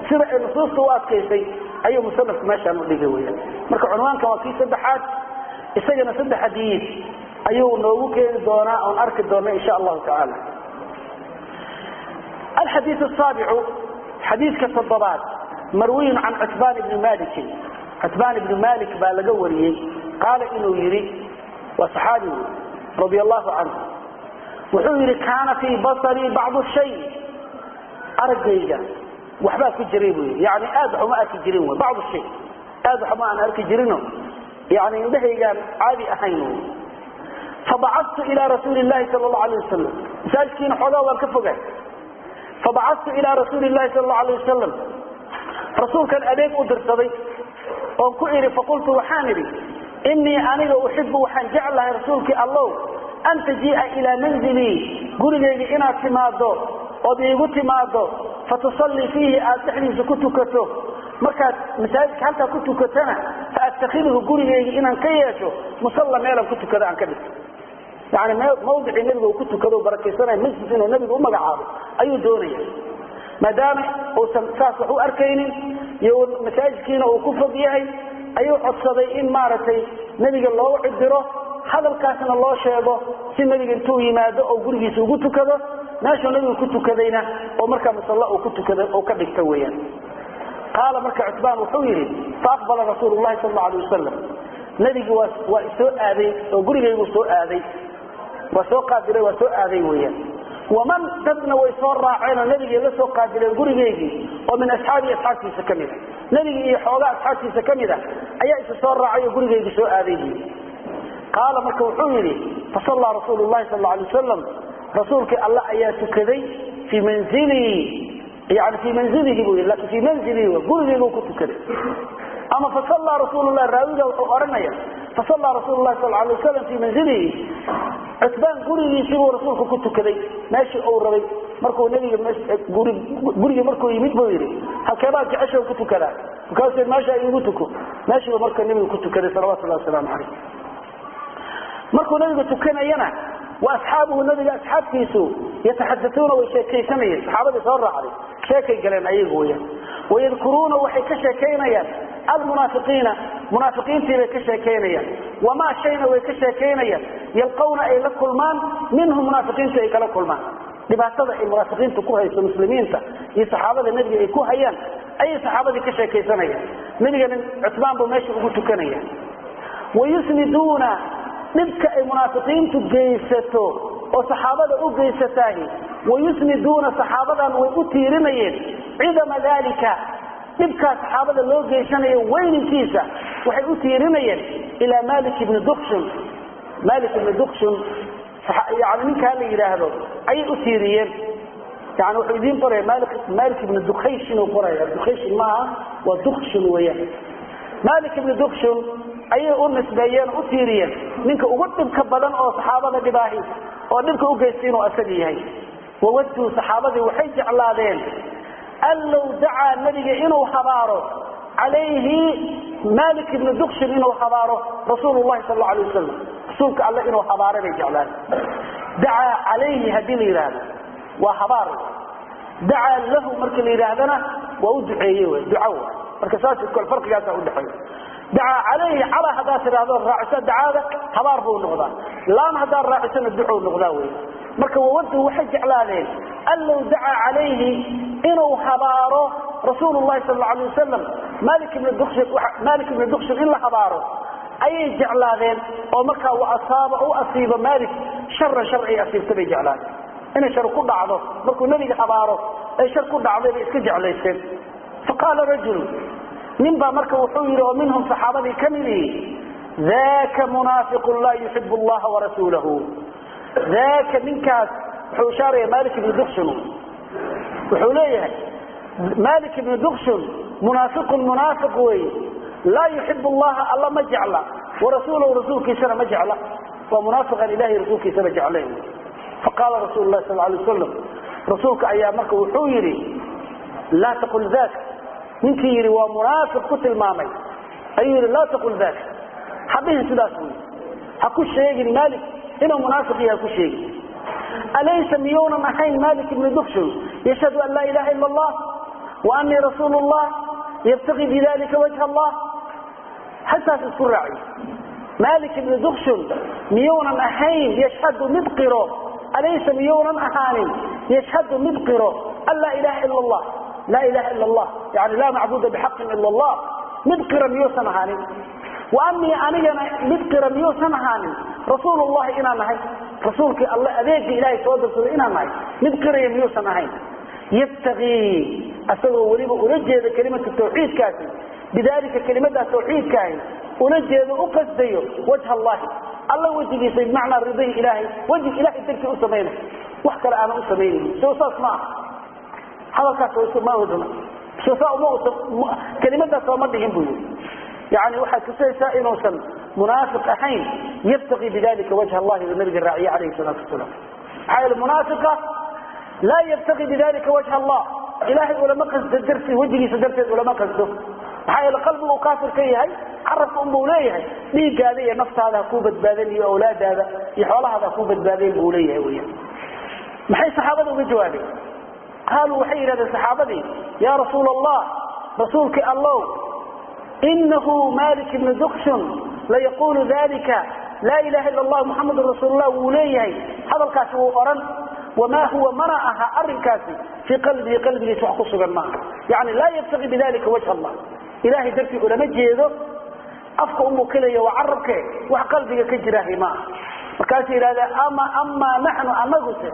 sida ay nusuusta u adkaysay ayuu musanifku meeshaan u dhigay weyaan. Marka cunwaankan waa kii saddexaad, isagana saddex xadiis ayuu noogu keeni doonaa oon arki doona insha allahu tacaala. الحديث السابع، xadiiska toddobaad، مروي عن عتبان بن مالك، cutbaan ibnu malik baa laga wariyey، qaala inuu yidhi, waa saxaabi رضي الله عنه, wuxuu yidhi: كان في بصري بعض الشيء, araggayga waxbaa ku jiray buu yidhi, yani aad wax uma arki jirin wy, بعض الشيء, aad waxma aan arki jirino, yani indhahaygaan caadi ahayn wy. فبعثت إلى رسول الله صلى الله عليه وسلم, masaajidkiina xoogaa waan ka fogahay. فبعثت إلى رسول الله صلى الله عليه وسلم, rasuulkan adeeg u dirsaday oon ku idhi, فقلت, waxaan idhi: إني aniga أحب, waxaan jeclahay, rasuulkii Allow, أن تجيء إلى منزلي, gurigayga inaad timaado ood iigu timaado, فتصلي فيه, aad dhexdiisa ku tukato. Markaad masaajidka halkaa ku tukatana, فأتخذه, gurigayga inaan ka yeesho مصلى, meelaan ku tukado aan ka dhigto. Yani mawdicii nabiga uu ku tukado barakaysanaya masjid inuu nabiga u magacaabo ayuu doonaya, maadaama uusan saas wax u arkaynin iyo masaajidkiina uu ku fog yahay. Ayuu codsaday in maaragtay nebiga loo cidiro, hadalkaasna loo sheego, si nebiga intuu yimaado oo gurigiisa ugu tukado, meeshuu nabiga ku tukadayna oo markaa musalla uu ku tukado oo ka dhigto weeyaan. Qaala, marka Cutbaan wuxuu yidhi: فأقبل رسول الله صلى الله عليه وسلم, nebigi waa soo aaday oo gurigaygu soo aaday, waa soo qaabilay, waa soo aaday weeyaan. ومن, dadna way soo raaceen oo nabigay la soo qaabileen gurigaygii oo من أصحابه, asxaabtiisa ka mid a. Nebigii iyo xoogaa asxaabtiisa ka mid a ayaa isa soo raacay oo gurigaygii soo aaday buui. Qaala, marka wuxuu yidhi: فصلى رسول الله صلى الله عليه وسلم, rasuulkii Alle ayaa tukaday, في منزلي, yani في منزله buu yidhi, lakin في منزلي, gurigaygu ku tukaday. Ama فصلى رسول الله, raawiga wuxuu odhanaya: فصلى رسول الله صلى الله عليه وسلم في منزله, Cutbaan gurigiisii buu rasuulku ku tukaday meeshii uu rabay. Markuu nabiga gurigii markuu yimid buu yidhi: "Halkeebaad jecesho ku tukadaa?" Markaasuu: "Meesha iigu tuko." Meeshiiba marka nabigu ku tukaday صلوات الله وسلامه عليه. Markuu nabigu tukanayana, وأصحابه, nabiga asxaabtiisu, يتحدثون, way sheekaysanayeen. Saxaabadii soo raacday sheekay galeen ayagu weyaan. ويذكرون, waxay ka sheekaynayaan, المنافقين, munaafiqiintii bay ka sheekaynayaan, وما shayna way ka sheekaynayaan, يلقون, ay la kulmaan, منهم, munaafiqiintu ay kala kulmaan. Dhibaatada ay munaafiqiintu ku hayso muslimiinta iyo saxaabada nebiga ay ku hayaan ayay saxaabadii ka sheekaysanayaan. Nebigana Cutbaan buu meesha ugu tukanaya. ويسندون, dhibka ay munaafiqiintu geysato oo saxaabada u geysataahi, ويسندون, saxaabadan way u tiirinayeen, عظم ذلك, dhibkaa saxaabada loo geysanayo weyninkiisa waxay u tiirinayeen, إلى Malik ibni Dukshun, Malik ibni Dukshun, yani ninkaa la yidhaahdo ayay u tiiriyeen. Yani wuxuu idiin qoraya Malik ibni Dukhayshin uu qoraya. Dukhayshin maaha, waa Dukshun weeyaan. Malik ibni Dukshun ayay u nisbeeyeen, u tiiriyeen ninka ugu dhibka badan oo saxaabada dhibaahi oo dhibka u geystay inuu asaga yahay. Wawaduu saxaabadii waxay jeclaadeen an low dacaa nabiga inuu habaaro calayhi Malik ibn Dukshin, inuu habaaro rasuulullahi sal allau alay wasalam, rasuulka alle inuu habaaro bay jeclaadeen. Dacaa calayhi haddii la yidhaahdo waa habaar, dacaa lahu marka la yidhaahdana waa u duceeye, w duco w. Marka saas farqigaasa udhexeeya. Dacaa calayhi, calaa haddaad tidhaahdo raacisa dacaada habaar buu noqdaa, laam haddaad raacisana ducou noqdaa wey. Marka wawadu waxay jeclaadeen an low dacaa calayhi inuu habaaro rasuulullahi sal alla alay wasalam Malik ibn Dukshin, Malik ibn Dukshin in la habaaro ayay jeclaadeen, oo markaa wa asaaba u asiibo Malik sharan, shar ay asiibta bay jeclaadeen. Inay shar ku dhacdo markuu nebiga habaaro ay shar ku dhacday bay iska jeclaysteen. Faqaala rajulu, nin baa marka wuxuu yidhi oo minhum saxaabadii ka midii, daka munaafiqun laa yuxibu allaha warasuulahu. Daaka ninkaas wuxuu ishaaraya Malik ibnu Dukshun. Wuxuu leeyahay Malik ibnu Dukshun munaafiqun, munaafiq weeye, laa yuxibu allaha, alla ma jecla, warasuulahu, rasuulkiisana ma jecla, waa munaafiqan ilahay rasuulkiisana jeclayn. Faqaala rasuulu lahi sal alay wasalam, rasuulka ayaa marka wuxuu yidhi, laa taqul daka. Ninkii yidhi waa munaafiq ku tilmaamay ayuu yidhi, laa taqul daka, hadhihin sidaas buy, ha ku sheegin Malik inuu munaafiq yahay, ha ku sheegin. Alaysa miyuunan ahayn Malik ibnu Dukshun yashhadu an laa ilaha ila allah wa anii rasuulu llah yabtaqii bidalika wajha allah? Hasaas isku raaciy. Malik ibnu Dukshun miyuunan ahayn yashhadu mid qiro, alaysa miyuunan ahaanin yashhadu mid qiro an laa ilaha ila allah, laa ilaha ila allah yani laa macbuda bixaqin ila allah, mid qira miyuusan ahaanin? Wa anii anigana mid qira miyuusan ahaanin rasuulullahi inaan nahay, rasuulkii alle adeegii ilaahay soo dirsaday inaan nahay, mid qiraya miyuusan ahayn? Yabtagii, asagoo weliba ula jeeda kelimatu tawxiidkaasi, bidaalika kelimadaa tawxiidkaahi ula jeedo, u qasdayo wajha allahi, alla wejigiisa, bimacnaa ridahi ilaahay, wejig ilahay dartii u samaynay, wax kale aanan u samaynayn. Soo saas ma aha hadalkaas? Ma odhana soo saa uma kelimadaas sooma dhihin buu yidhi. Yani waxay tusaysaa inuusan munaafiq ahayn. Yabtaqii bidalika wajha allahi buu nabiga raaciye calayhi salaatu wasalaam. Maxaa yeele munaafiqa laa yabtaqii bidalika wajha allah, ilaahay ulama qasdo dartii, wejigiisa darteed ulama qasdo. Maxaa yeele qalbigu uu kaafir ka yahay, carabka unbuu leeyahay dhiiggaada iyo naftaada ha kuu badbaadeen iyo awlaadaada iyo xoolahaada ha kuu badbaadeen buu leeyahay weyaan. Maxay saxaabada uga jawaabeen? Qaaluu, waxay yidhahdeen saxaabadii, yaa rasuula allah, rasuulkii allow, inahu Malik ibnu Dukshun layaqulu dalika, laa ilaha ila allah muxamadun rasuulullah wuu leeyahay, hadalkaasi wuu odhan, wamaa huwa mana aha arinkaasi fii qalbihi, qalbigiisa wax ku sugan maaha, yani laa yabtaqi bidalika wajha allah, ilahay dartii ulama jeedo, afka unbuu kelaya, waa carabke, wax qalbiga ka jiraahi maaha. Markaasuu yidhahdee, ama amaa naxnu, anaguse,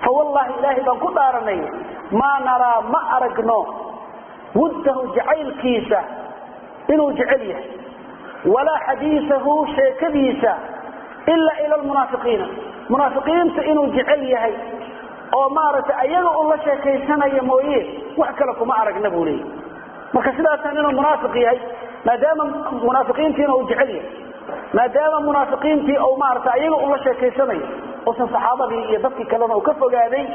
fawallahi, ilaahay baan ku dhaaranay, maa naraa, ma aragno, wuddahu, jacaylkiisa inuu jecel yahay, walaa xadiisahu, sheekadiisa, ilaa ila almunaafiqiina, munaafiqiinta inuu jecel yahay oo maaragtay ayaga u la sheekaysanaya mooye, wax kale kuma aragna buu leeyahy. Marka sidaasaan inuu munaafiq yahay, maadaama munaafiqiintiina uu jecel yahay, maadaama munaafiqiintii uu maaragtay ayaga ula sheekaysanayo, uusan saxaabadii iyo dadkii kalena uu ka fogaaday,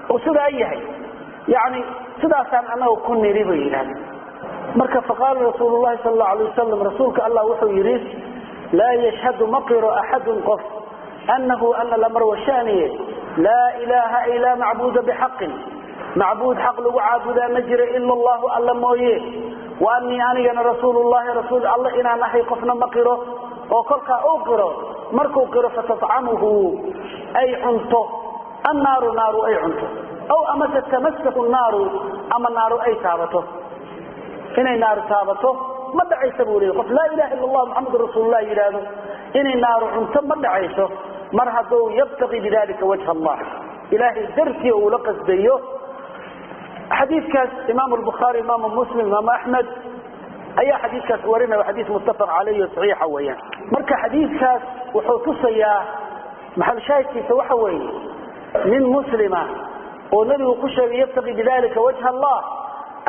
uu sidaa yahay, yani sidaasaan anaga ku niri bay yidhahdeen. Marka faqaala rasuulu llahi sal allau alay wasalam, rasuulka allah wuxuu yidhi, laa yashhadu, ma qiro, axadun qof, anahu ana lamar washaaniye, laa ilaaha ay laa macbuuda bixaqin, macbuud xaq lagu caabudaa ma jira, ila allahu, alla mooye, wa anii anigana rasuulullahi, rasuul alla inaan ahay qofna ma qiro, oo kolkaa uu qiro, markuu qiro, fatatcamuhu, ay cunto, annaaru, naaru ay cunto, aw amase tamasahu naaru, ama naaru ay taabato, inay naaru taabato ma dhacaysa buu leey. Qof laa ilaha illa allah muxamadun rasuulullah yidhaahdo inay naaru cunto ma dhacayso, mar hadduu yabtaqi bidalika wajha allah, ilaahay dartii uu la qasdayo. Xadiidkaas imaam albukhaari, imaamu Muslim, imaamu Axmed ayaa xadiidkaas warinaya, waa xadiis muttafaq caleyhi o saxiixa weeyaan. Marka xadiidkaas wuxuu tusayaa, maxal shaahidkiisa waxa weeye, nin muslima oo nebigu ku sheegay yabtaqi bidalika wajha allah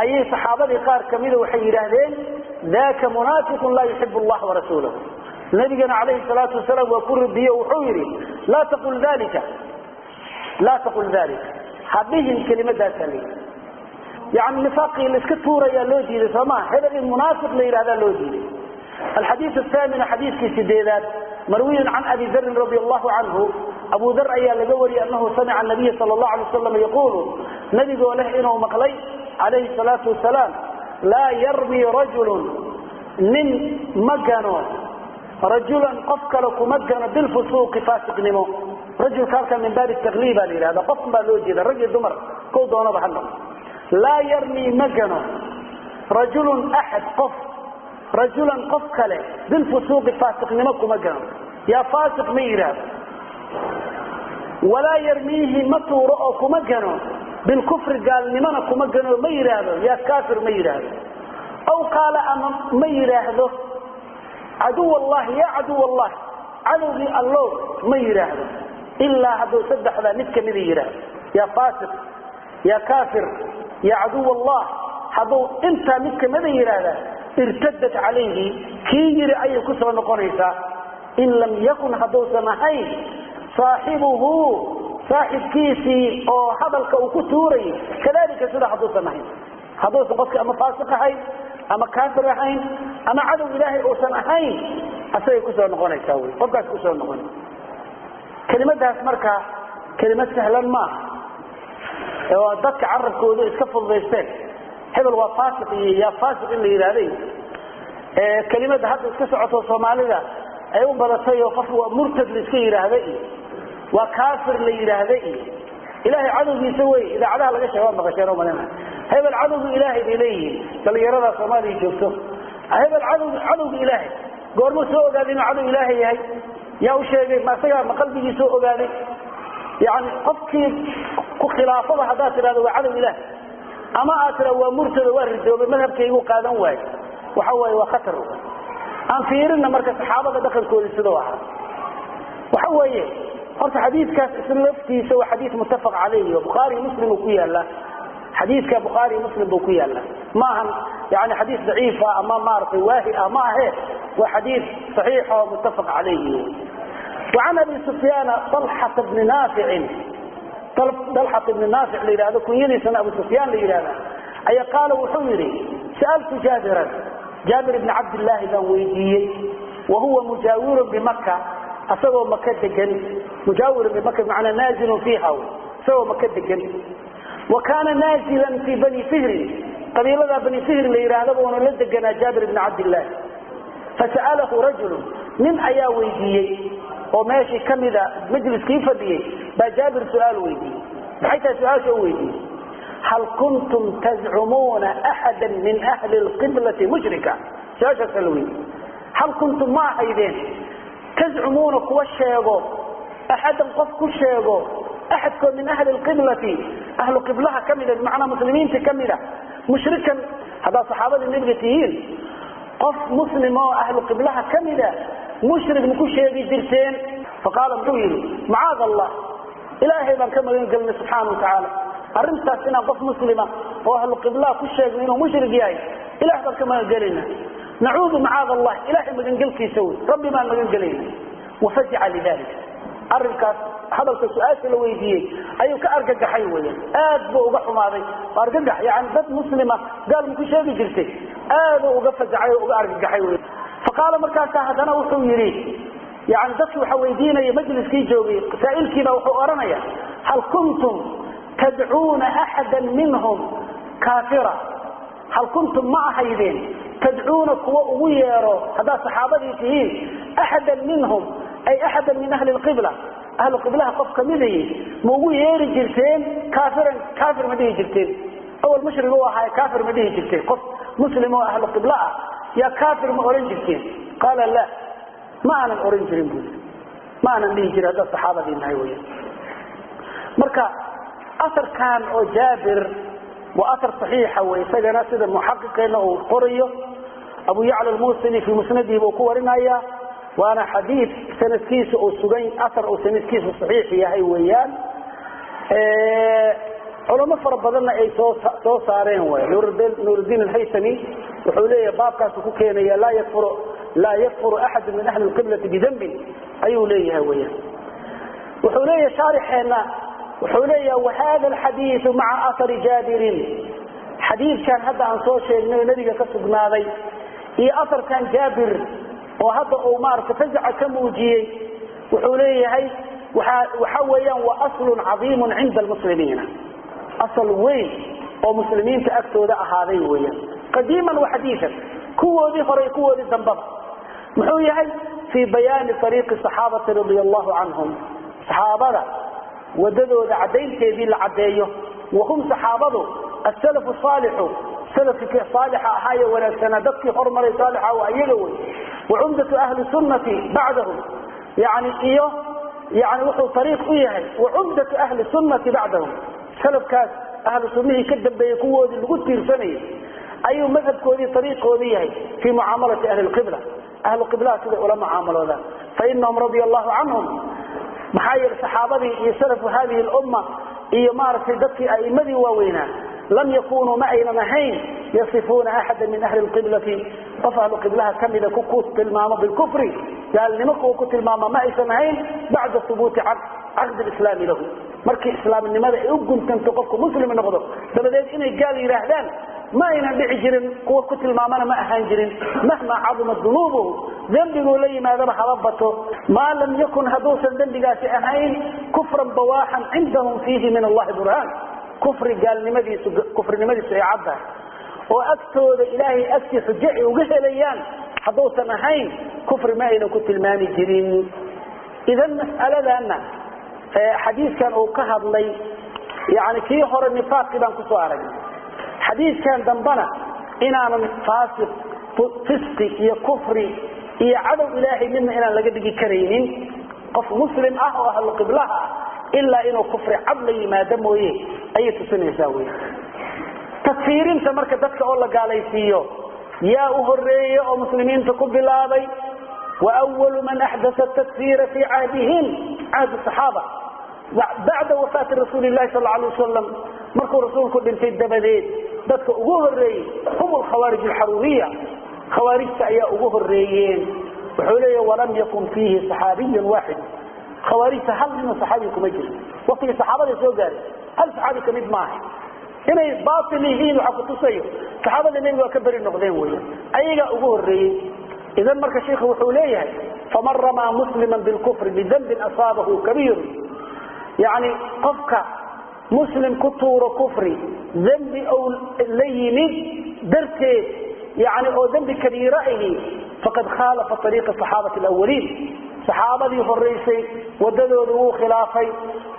ayay saxaabadii qaar kamida waxay yidhaahdeen daka munaafiqun laa yuxibu allah warasuulahu. Nabigana calayhi salaatu wasalaam waa ku radiye, wuxuu yidhi laa taqul dalika, laa taqul dalika. Hadhihin kelimadaasaa la yidhi. Yani nifaaqii la iska tuurayaa loo diiday, soo maha? Hebel in munaafiq la yidhahdaa loo diiday. Alxadiid athaaminu, xadiidkii sideedaad, marwiyun can Abi Darin radi allahu canhu, Abu Dar ayaa laga wariyey, anahu samica nabiya sala allahu alay wasalam yaquulu, nabigoo leh inuu maqlay calayhi salaatu wasalaam: laa yarmi rajulun, nin ma gano, rajulan, qof kale kuma gano, bilfusuuqi, faasiqnimo. Rajulka halkan min baabi takliib baa la yidhahda, qof baa loo jeeda, rag iyo dumar kow doonaba ha noqdo. Laa yarmi, ma gano, rajulun, axad, qof, rajulan, qof kale, bilfusuuqi, faasiqnimo kuma gano, yaa faasiq ma yidhaahdo. Walaa yarmiihi, ma tuuro oo kuma gano, bilkufri, gaalnimona kuma gano, ma yidhaahdo yaa kaafir, ma yidhaahdo. Aw qaala, ama ma yidhaahdo, caduw allahi, yaa caduw allahi, cadowgii Allow, ma yidhaahdo. Ilaa hadduu saddexdaa mid kamida yidhaahdo, yaa faasiq, yaa kaafir, yaa caduw allah, hadduu intaa mid kamida yidhaahda, irtadat calayhi, kii yiri ayay ku soo noqonaysaa, in lam yakun, hadduusan ahayn, saaxibuhu, saaxibkiisii oo hadalka uu ku tuurayay, kadalika, sida hadduusan ahayn, hadduusan qofki ama faasiq ahayn ama kaafir ahayn ama cadow Ilaahay uusan ahayn, asagay kusoo noqonaysaa wy, qofkaas kusoo noqonaysa kelimadaas. Marka kelimad sahlan maaha oo dadka carabkooda iska fududaysteen, hebel waa faasiq iyo yaa faasiq in la yidhaahday. Kelimada hadda iska socoto Soomaalida ay u badatay oo qof waa murtad la iska yidhaahda iyo waa kaafir la yidhaahda iyo Ilaahay cadowgiisa wey, idaacadaha laga sheega waa maqasheen oo malina. Hebel cadowga Ilaahay bay leeyihiin dhalinyarada Soomaaliya joogto. Hebel cadowga Ilaahay, goormuu soo ogaaday inuu cadow Ilaahay yahay? Yaa u sheegay? Ma isagaa ma qalbigii soo ogaaday? Yani qofkii ku khilaafada haddaad tidhahdo waa cadow Ilaahay ama aad tidhahdo waa murtado, waa ridoobay, madhabkaygu qaadan waayo, waxa waaye waa khatar. Aan fiirina marka saxaabada dhaqankoodii siduu ahaa. Waxa weeye horta xadiidkaas isla laftiisa waa xadiid muttafaq calayhi oo Bukhaari Muslim uu ku yaala. Xadiidka Bukhaari Muslim buu ku yaala. Ma ahan yani xadiis daciifa ama maaragtay waahi ah, ma ahe, waa xadiid saxiix oo muttafaq calayhi. وعن أبي سفيان طلحة بن نافع، طلحة بن نافع la yidhahdo, kunyadiisana Abu Sufyaan la yidhahda, ayaa qaala, wuxuu yidhi: sa'altu Jaabiran, Jaabir ibni Cabdillaahi baan weydiiyey, wahuwa mujaawirun bimaka, asagoo Maka degan. Mujaawirun bimaka bimacnaa naazilun fiiha, isagoo Maka degan. Wa kaana naazilan fii Bani Fihrin, qabiiladaa Bani Fihrin la yidhaahda buuna la deganaa Jaabir ibni Cabdillaahi. Fasa'alahu rajulun, nin ayaa weydiiyey oo meeshii ka mida majliskii fadhiyey baa Jaabir su-aal weydiiyey. Maxay tahay su-aasha u weydiiyey? Hal kuntum tazcumuuna axada min ahli lqiblati mushrika? Su-aashaasa la weydiiyey. Hal kuntum, ma ahaydeen, tazcumuuna, kuwa sheego, axadan, qof ku sheego, axadkoo min ahli lqiblati, ahlu qiblaha ka mida, bimacnaa muslimiinta ka mida, mushrikan? Haddaad saxaabadii Nebiga tihiin, qof muslim oo ahlu qiblaha ka mida mushrik maku sheegi jirteen? Faqaala, muxuu yidhi: macaad Allah, Ilaahay baan ka magan gelnay subxaana wa tacaala arrintaas, inaan qof muslima oo ahlu qiblaha ku sheegno inuu mushrik yahay, Ilah baan ka magan gelayna. Nacuudu macaad Allah, Ilahay magangelkiisa wey, Rabbi baan magan gelayna. Wafazica lidalik, arrinkaas hadalka su-aasha la weydiiyey ayuu ka argagaxay weyan, aad buu uga xumaaday argagax. Yani dad muslima gaal maku sheegi jirtay? Aaduu uga fazacay oo uga argagaxay wey. Faqaala, markaasaa haddana wuxuu yidhi, yani dadkii waxa weydiinaya majliskii joogay, saa'ilkiibaa wuxuu odhanaya: hal kuntum tadcuuna axada minhum kaafira? Hal kuntum, ma ahaydeen, tadcuuna, kuwa ugu yeero, haddaad saxaabadii tihiin, axadan minhum, ay axadan min ahli lqibla, ahlu qiblaha qof kamidayi ma ugu yeeri jirteen kaafiran? Kaafir ma dhihi jirteen? Awal mushrig u ahaay, kaafir ma dhihi jirteen? Qof muslim oo ahlu qibla ah yaa kaafir ma ohan jirteen? Qaala la, ma aanan ohan jirin buui, ma aanan dhihi jirin haddaad saxaabadii nahay weya. Marka asarkan oo Jaabir waa asar saxiixa wey, isagana sida muxaqiqeena uu qorayo, Abu Yacla Almusili fii musnadihi buu ku warinaya, waana xadiid sanadkiisa uu sugan, asar uu sanadkiisu saxiix yahay weeyaan. Culamo fara badanna ay soo saareen wy. Nuurdiin Alhaytami wuxuu leeyahay, baabkaasu ku keenaya, laa yakfuru axadu min ahli lqiblati bidambin ayuu leeyahay weyaan. Wuxuu leeyahay shaarixeenna, Wuxuu leeyahay wahada alxadiidu maca athari Jaabirin, xadiidkan hadda aan soo sheegnay oo nabiga ka sugnaaday iyo atharkan Jaabir oo hadda uu maaragtay fazaca ka muujiyey, wuxuu leeyahay waxa weeyaan waa aslun cadiimun cinda almuslimiina, asal weyn oo muslimiinta agtooda ahaaday weeyaan, qadiiman wa xadiidan, kuwoodii hore kuwoodii dambaba. Muxuu yahay? Fii bayaani ariiqi saxaabati radia allahu canhum, saxaabada wadadooda caddaynteedii la caddeeyo. Wahum saxaabadu asalafu saalixu, salafkii saalixa ahaaye wanaagsanaa, dadkii hormaray saalixa waa iyaga wey. Wa cumdatu ahli sunnati bacdahum, yani iyo yani wuxuu ariiq u yahay wa cumdatu ahli sunnati bacdahum, salafkaas ahlu sunnihii ka dambeeyey kuwoodii lagu tiirsanayay ayuu madhabkoodii ariiqoodii yahay fii mucaamalati ahli lqibla, ahlu qiblaha siday ula mucaamaloodaan. Fainahum radia allahu canhum, maxaa yeele saxaabadii iyo salafu hadihi lumma iyo maaragtay dadkii a'imadii waaweynaa, lam yakunuu ma aynan ahayn yasifuuna axada min ahli lqiblati, qof ahlu qiblaha kamida ku tilmaamo bilkufri, gaalnimo kuwa ku tilmaama ma aysan ahayn, bacda hubuuti caqdi lislaami lahu, markii islaamnimada ay u guntanto qofku muslim noqdo dabadeed inay gaal yidhaahdaan ma aynan dhici jirin, kuwa ku tilmaamana ma ahaan jirin, mahma cadumat dunuubuhu, dembiguu la yimaadaba haba bato, maa lam yakun hadduusan dembigaasi ahayn kufran bawaaxan cindahum fiihi min allahi burhaan, kufri gaalnimadiisu kufrinimadiisu ay caddahay oo agtooda ilaahay agtii xujo ay uga helayaan hadduusan ahayn, kufri ma aynan ku tilmaami jirin. Idan mas'aladanna xadiidkan uu ka hadlay, yani kii hore nifaaqii baan kusoo aragnay, xadiidkan dambana inaanan faasiq fisqi iyo kufri iyo cadow ilaahay midna inaan laga dhigi karaynin qof muslim ah oo ahlu qiblaha ah ilaa inuu kufri cad la yimaado mooye, ayay tusinaysaa wey. Takfiirinta marka dadka oo la gaalaysiiyo yaa u horeeye oo muslimiinta ku bilaabay? Wa walu man axdaa takfiira fii cahdihim cahdi saxaaba bacda wafaati rasuuli lahi sal alay wasalam, markuu rasuulku dhintay dabadeed dadka ugu horeeyey hum alkhawaarij alxaruuriya, khawaarijta ayaa ugu horeeyeen. Wuxuu leeya walam yakun fiihi saxaabiyun waaxid, khawaarijta hal ninoo saxaabiga kuma jiro waktigii saxaabada soo gaaray, hal saxaabi kamid maaha. Inay baatil yihiin waxaa kutusayo saxaabada nebiga waa ka beri noqdeen weya, ayagaa ugu horeeyey. Idan marka shiikhu wuxuu leeyahay faman ramaa muslima bilkufri bidambin asaabahu kabiiru, yani qofka muslim ku tuuro kufri dembi ou la yimid darteed, yani oo dembi kabiira ahi, faqad khaalafa ariiqa saxaabati alawaliin, saxaabadii horaysay wadadooda wuu khilaafay,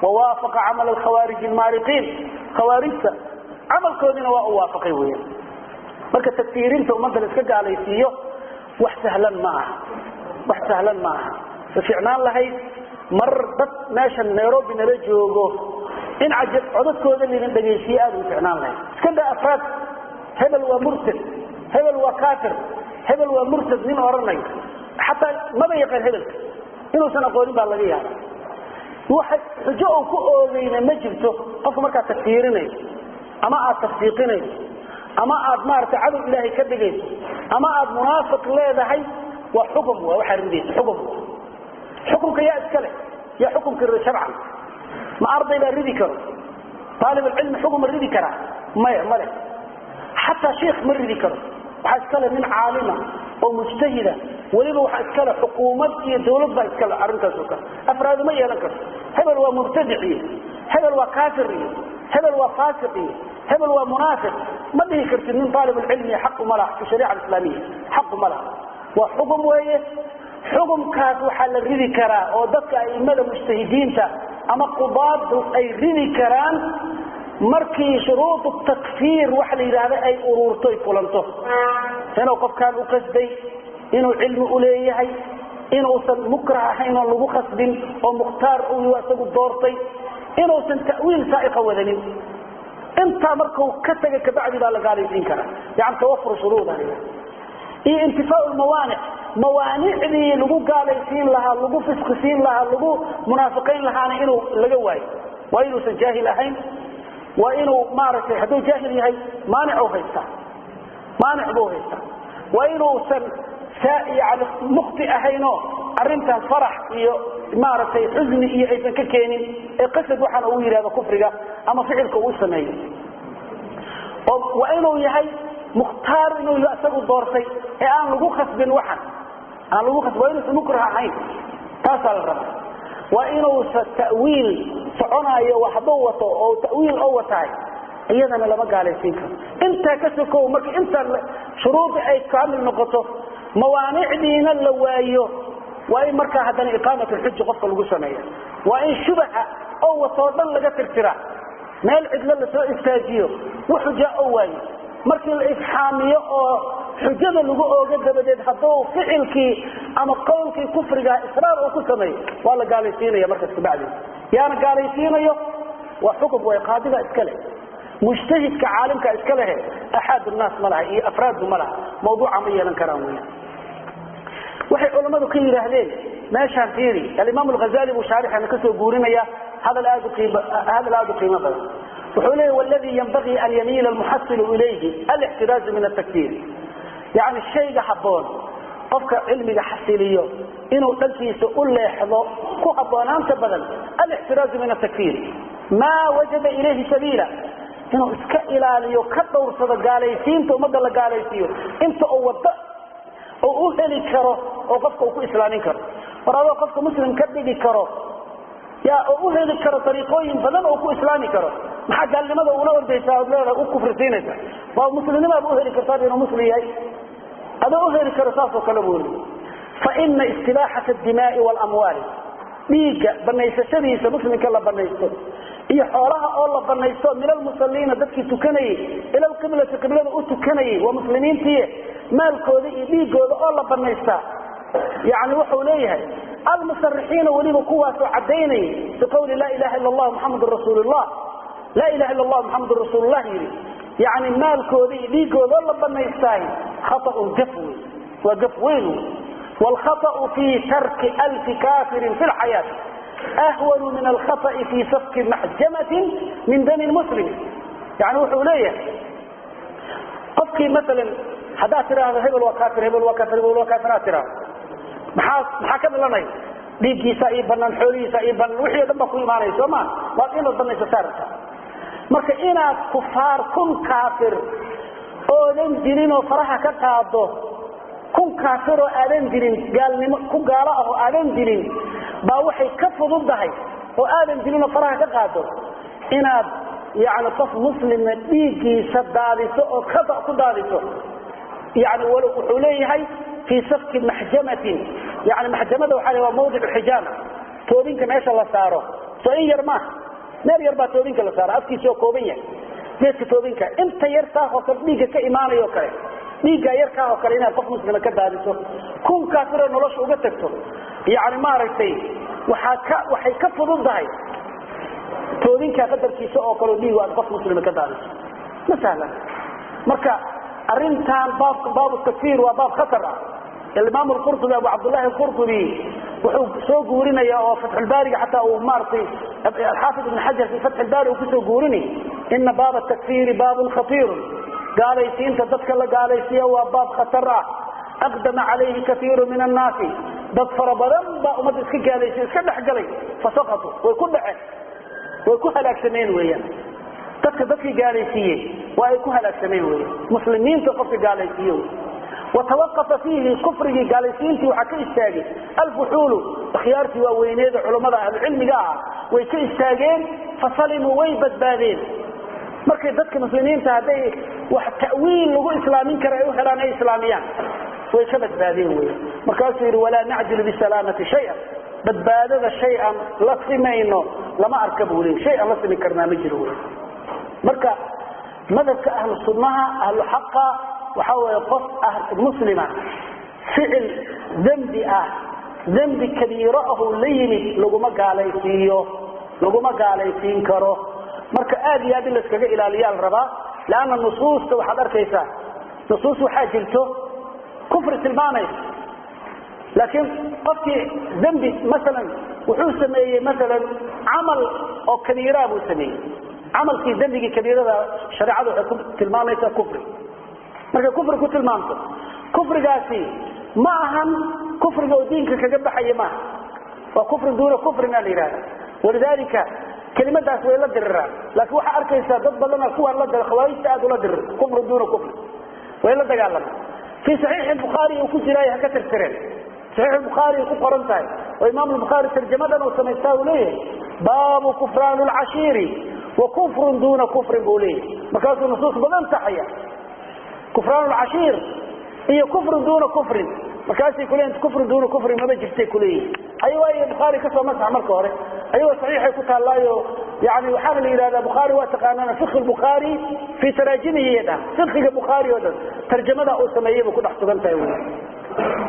wawaafaqa camal alkhawaarij almaariqiin, khawaarijta camalkoodiina waa u waafaqay weyan. Marka takfiirinta ummadda la iska gaalaysiiyo wax sahlan ma aha, wax sahlan ma aha. Ma ficnaan lahayd mar dad meesha Nairobi nala joogo in cajab codadkooda laydin dhegaysiiye, aada u ficnaan lahayd. Iska daa afraad, hebel waa murtad, hebel waa kaafir, hebel waa murtad, nin odhanayo xataa maba yaqaan hebelka, inuusan aqoonin baa laga yaaba, waxa xujo uu ku oogayna ma jirto. Qofka markaad takfiirinayso ama aad tasdiiqinayso ama aad maaragtay cadow ilaahay ka dhigayso ama aad munaafiq leedahay, waa xukum, waa waxaa ridaysa xukum. Xukumka yaa iska leh? Yaa xukumka rida sharcan? Ma arday baa ridi karo? Aalib alcilmi xukum ma ridi karaa? Maya, male. Xataa shiikh ma ridi karo. Waxaa iskale nin caalima oo mujtahida, weliba waxaa iskale xukuumad iyo dawlad baa iskale arrintaas oo kale. Afraadu ma yeelan karto hebel waa mubtadic iyo hebel waa kaafir iyo hebel waa faasiq iyo hebel waa munaafiq, ma dhihi kartid. Nin aalib alcilmi xaq uma laha fi shariica alislaamiya, xaq uma laha. Waa xukum weeye. Xukumkaas waxaa la ridi karaa oo dadka aimada mujtahidiinta ama qudaadu ay ridi karaan markii shuruudu takfiir waxa la yidhaahda ay uruurto, ay kulanto, inuu qofkaan u qasday, inuu cilmi uleeyahay, inuusan mukrah ahayn oon lagu khasbin oo mukhtaar uu isagu doortay, inuusan ta'wiil saaiqa wadanin. Intaa markuu ka taga kabacdi baa la gaalaysiin karaa. Yani tawafur shuruud iyo intifaau lmawaanic, mawaanicdii lagu gaalaysiin lahaa, lagu fisqisiin lahaa, lagu munaafiqayn lahaana inuu laga waayo. Waa inuusan jaahil ahayn, waa inuu maaragtay hadduu jaahil yahay maanicu haystaa, maanic buu haystaa. Waa inuusan Yani mukhti ahaynoo arrintan farax iyo maaragtay xusni iyo aysan ka keenin ee qasad waxaana uu yidhahdo kufriga ama ficilka uu sameeyo. Oo waa inuu yahay mukhtaar, inuu yahay isagu doortay ee aan lagu khasbin, waxan aan lagu khasbin, waa inuusan mukrah ahayn, taasaa la rabaa. Waa inuusa ta'wiil soconaayo wax hadduu wato oo ta'wiil oo watahay, iyadana lama gaalaysiin karo. Intaa ka sokow, marka inta shuruudi ay kaamil noqoto, mawaanicdiina la waayo, waa in markaa haddana iqaamat alxuja qofka lagu sameeya, waa in shubaha oo watoo dhan laga tirtira, meel cidlo lasoo istaajiyo, wax xujaa oo waayo. Markii la ifxaamiyo oo xujada lagu oogo dabadeed, hadduu ficilkii ama qowlkii kufrigaa israar uu ku sameeyo, waa la gaalaysiinaya markaas kabacdi. Yaana gaalaysiinayo? Waa xukun way qaadiga iska leh, mujtahidka caalimka iska lehe, axaad nnaas ma laha iyo afraaddu ma laha, mawduuca ma yeelan karaan weyan. Waxay culammadu ka yidhaahdeen meeshaan fiiri, alimaam alghazali buu shaarixana ka soo guurinaya hadal aad u qiimo badan. Wuxuu leeyahy: waladii yanbagii an yamiila almuxasilu ilayhi alixtiraazu min atakfiir. Yani shayga habboon qofka cilmiga xasiliyo inuu dhankiisa u leexdo ku habboonaanta badan, alixtiraazu min atakfiir maa wajada ilayhi sabiila, inuu iska ilaaliyo, ka dhowrsado gaalaysiinta ummadda la gaalaysiiyo inta uu wado oo u heli karo oo qofka uu ku islaamin karo. War adoo qofka muslim ka dhigi karo ya oo u heli karo dariiqooyin badan oo ku islaami karo, maxaa gaalnimada ula ordaysaa ood leedahay u kufrisiinaysa? Waa muslimnimaaba u heli kartaa inuu muslim yahay adoo u heli karo, saasoo kale buu yidhi. Fa ina istibaaxata addimaai waalamwaali, dhiigga banaysashadiisa muslimka la banaysto iyo xoolaha oo la banaysto, min almusalliina, dadkii tukanayey, ila alqiblati, qiblada u tukanayey, waa muslimiintii, maalkooda iyo dhiiggooda oo la banaystaa, yani wuxuu leeyahay almusarixiina, weliba kuwaasoo caddaynayay biqawli laa ilaha illa allah muxamadun rasuulullah, laa ilaha illa allah muxamadun rasuulullah yidhi, yani maalkooda iyo dhiiggooda oo la banaystaay khata'un, gaf wey, waa gaf weyn wey. Waalkhata'u fii tarki alfi kaafirin fi lxayaati ahwanu min alkhata'i fii safki maxjamatin min dami muslim. Yani wuxuu leeyahay qofkii maalan haddaad tidhaahdo hebel waa kaafir, hebel waa kaafir, hebel waa kaafir aad tidhaahdo, maxaa ka dhalanaya? Dhiiggiisa ii banaan, xoolihiisa ii banaan, wixii o dhan baa ku imaanaya, soo maa? Waad inaad banaysataa rabtaa. Marka inaad kufaar 1000 kaafir oodan dilin oo faraha ka qaado, 1000 kaafir oo aadan dilin, gaalnimo ku gaalo ah oo aadan dilin baa waxay ka fududahay oo aadan dilin oo faraha ka qaado inaad yani qof muslima dhiiggiisa daadiso oo khata ku daadiso. Yani wuxuu leeyahay fii safki maxjamatin, yani maxjamada waxaa waa mawdicu xijaama, toobinka meesha la saaro, soo in yar maaha, meel yar baa toobinka la saaro, afkiisa oo kooban yahay geedka toobinka, inta yartaa oo kale dhiigga ka imaanayo kale, dhiiggaa yarkaa oo kale inaad qof muslima ka daadiso, 1000 kaafiroo nolosha uga tagto, yani maaragtay waxay ka fududahay toobinka qadarkiisa oo kaleo dhiigu aad qof muslima ka daadiso. Ma sahlan. Marka arrintan baabu takfiir waa baab khatar ah. Alimaam alqurtubi, abu cabdullahi alqurtubi, wuxuu soo guurinaya oo fatxulbaariga xataa uu maaratay alxaafid ibn xajar fi fatxi ilbaari uu kusoo guurinay: ina baaba takfiiri baabun khatiirun, gaalaysiinta dadka la gaalaysiiya waa baab khatar ah. Aqdama calayhi kaiiru min annaasi, dad fara badan baa ummadda iska gaalaysiy, iska dhexgalay, fasaqatuu, way ku dhaceen, way ku halaagsameen weeyaan. Dadka dadkii gaalaysiiyey waa ay ku halaagsameen weeyaan, muslimiinta qofka gaalaysiiye. Watawaqafa fiihi, kufrigii gaalaysiintii waxaa ka istaagay alfuxuulu, akhyaartii waaweyneeda culammada ahlucilmiga ah way ka istaageen, fasalimuu, way badbaadeen. Markay dadka muslimiinta hadday wax ta'wiil lagu islaamin kara ay u helaan ay islaamiyaan, way ka badbaadeen weyan. Markaasuu yidhi: walaa nacdilu bisalaamati shayan, badbaadada shay aan la simayno lama arka buu leey, shay aan la simi karnaa ma jiro wey. Marka madhabka ahlu sunnaha, ahlu xaqa, waxaa weeye qof muslima ficil dembi ah, dembi kabiiro ahuu la yimid, laguma gaalaysiiyo, laguma gaalaysiin karo. Marka aad iyo aad in layskaga ilaaliyaa la rabaa, leanna nusuusta waxaad arkaysaa, nusuus waxaa jirto kufri tilmaamaysa, laakiin qofkii dembi maalan wuxuu sameeyey, maalan camal oo kabiiraa buu sameeyey, camalkii dembigii kabiirada shareecadu waxay ku tilmaamaysaa kufri. Markay kufri ku tilmaamto, kufrigaasi Ma ahan kufriga oo diinka kaga baxaya maaha, waa kufrin duuna kufrin aa la yidhahda. Walidaalika kelimadaas way la diriraan, laakiin waxaa arkaysaa dad badana kuwaan la dira, khawaarijta aad ula dirir kufrin duuna kufri way la dagaalamaan. Fii saxiixi bukhaari uu ku jiraayo ha ka tirtireen, saxiix bukhaari ku qoran tahay oo imaam bukhaari tarjamadan uu samaystaa uu leeyahay baabu kufraan alcashiiri wa kufrun duuna kufrin buu leeyahay. Markaasuu nusuus badan taxaya kufraan alcashiir iyo kufrun duuna kufrin, markaasay kuleeyihin kufrun duuna kufrin maba jirtay kuleeyihin. Ayagoo ay bukhaari kasoo masax marka hore, ayagoo saxiixay ku taallaayo. Yani waxaana la yidhahdaa bukhaari waa taqaanaan fiqhi bukhaari fii taraajimihi yadha, fiqhiga bukhaari oo dhan tarjamada uu sameeyey buu ku dhex sugan tahay wy.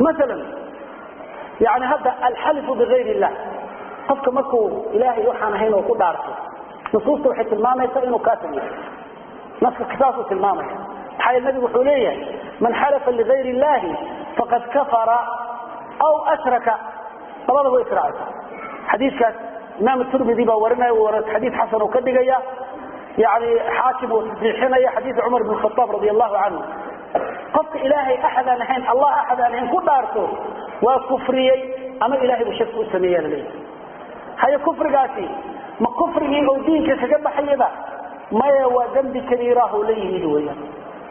Masalan yani hadda alxalifu bigayr illah, qofka markuu ilaahay waxaan ahayn oo ku dhaarto, nusuusta waxay tilmaamaysaa inuu kaafir yahay, naska saasuu tilmaamaya. Maxaa yeele nabigu wuxuu leeyahay man xalafa ligayr illahi faqad kafara aw ashraka, labadaba way israacaysaa. Xadiidkaas imaam tirmidi baa warinaya, xadiid xasan uu ka dhigaya, yani xaakim uu tasriixinaya, xadiid cumar bn khataab radi allahu canhu. Qofka ilaahay axad aan ahayn, allah axad aan ahayn ku dhaarto, waa kufriyey ama ilahay buu shirki u sameeya laleeyahay. Haye, kufrigaasi ma kufrigii oo diinka kaga baxayaba? Maya, waa dembi kabiiraah oo la yimid weyaan,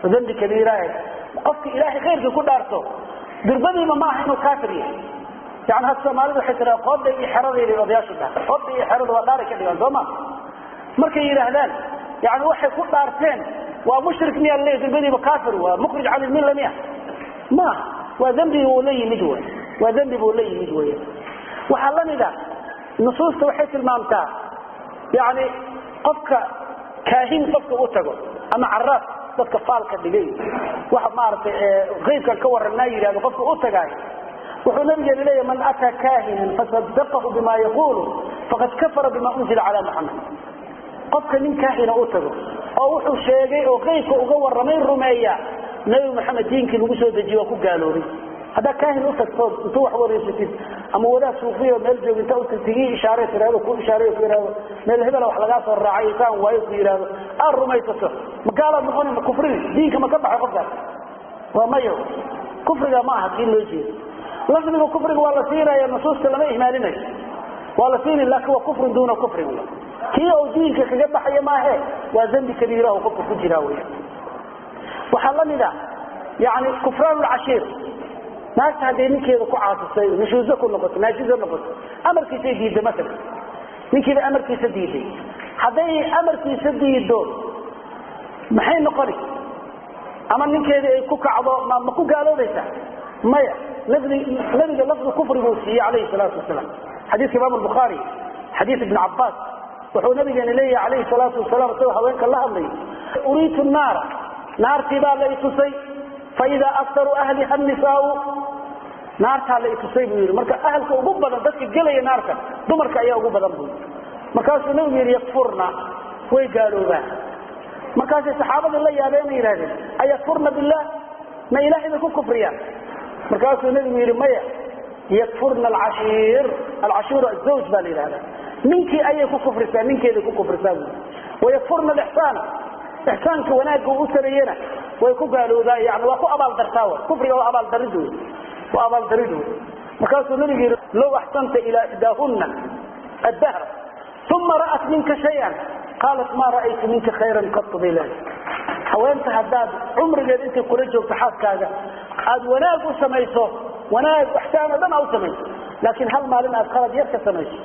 waa dembi kabiiraah. Qofka ilaahay khayrkii ku dhaarto durbadiiba maaha inuu kaafir yahay. Yani had soomaalidu waxay tiraa qoodda iyo xeradayda, odayaashu dhaha qoodda iyo xerada waa dhaaray ka dhigaan sooma. Markay yidhaahdaan yani waxay ku dhaarteen waa mushrik miyaa laleeyahy durbadiiba kaafir, waa mukhrij can ilmilla miya? Maaha, waa dembi uu la yimid wey, waa dembi buu la yimid weya. Waxaa la mid a nusuusta waxay tilmaamtaa yani qofka kaahin qofka u tago ama caraaf, dadka faalka dhigay, waxa maaragtay qeybkan ka warranaa yidhahdo qofka u tagaay, wuxuu nabigeena leeyahy man ataa kaahinan fasadaqahu bima yaquulu faqad kafara bima unzila calaa muxamed. Qofka nin kaahina u tago oo wuxuu sheegay oo qeybka uga warramay rumeeya, nabi maxamed diinkii lagu soo dejiye waa ku gaaloobay. Haddaa kaahin u tagto, intuu wax wareysatid ama wadaad suufiya meel joog inta utagtigi ishaare tiraahdo, ku ishaare ku yidhahdo meel hebela wax lagaa soo raacay saan waayo ku yidhahdo, aad rumaysato, ma gaalaad noqoni? Ma kufrini? Diinka ma ka baxay qofkaas? Waa mayo, kufriga ma aha kii loo jeedo. Lafdiga kufriga waa la siinaya, nusuusta lama ihmaalinayo, waa la siini, laakiin waa kufrun duuna kufrin, kii uu diinka kaga baxaya maahe, waa dembi kabiirahu qofka ku jiraa weya. Waxaa la mid ah yani kufraan lcashiir, naagta hadday ninkeeda ku caasisay, nushuuso ku noqoto, naashiso noqoto, amarkiisay diidday, masalan ninkiiba amarkiisa diiday, hadday amarkiisa diiddo maxay noqoni? Ama ninkeedii ay ku kacdo, ma ku gaaloobaysaa? Maya, nabiga lafdu kufriguu siiyey calayhi salaatu wasalaam. Xadiiska imaam albukhaari, xadiis ibn cabbaas, wuxuu nabigeena leeyahay calayhi salaatu wasalaam isagoo haweenka la hadlay: uriitu naara, naartii baa la itusay, faidaa aktaru ahliha annisaau, naartaa la itusay buu yidhi, marka ahalka ugu badan dadka gelaya naarta dumarka ayaa ugu badan buu yidhi. Markaasuu nabigu yidhi yakfurna, way gaaloobaan. Markaasay saxaabadii la yaabeen, yidhahdeen ayakfurna billah, ma ilaahay bay ku kufriyaan? Markaasuu nabigu yidhi maya, yakfurna alcashiir, alcashiiru azawj baa la yidhahdaa, ninkii ayay ku kufrisaa, ninkeeday ku kufrisaa buu. Wayakfurna alixsaana, ixsaanka wanaagga uu u sameeyena way ku gaaloodaa, yani waa ku abaaldartaa, w kufriga waa abaaldarid wey, waa abaaldarid wey. Markaasuu nabigu yidhi low axsanta ilaa ixdaahunna addahra uma ra'at minka shay-an qaalat maa ra'aytu minka khayran qatu bay leedahay. Haweenta haddaad cumrigeed intay kula joogto xaaskaaga aad wanaag u samayso, wanaag ixsaan oo dhan aa u samayso, laakiin hal maalin aad qalad yar ka samayso,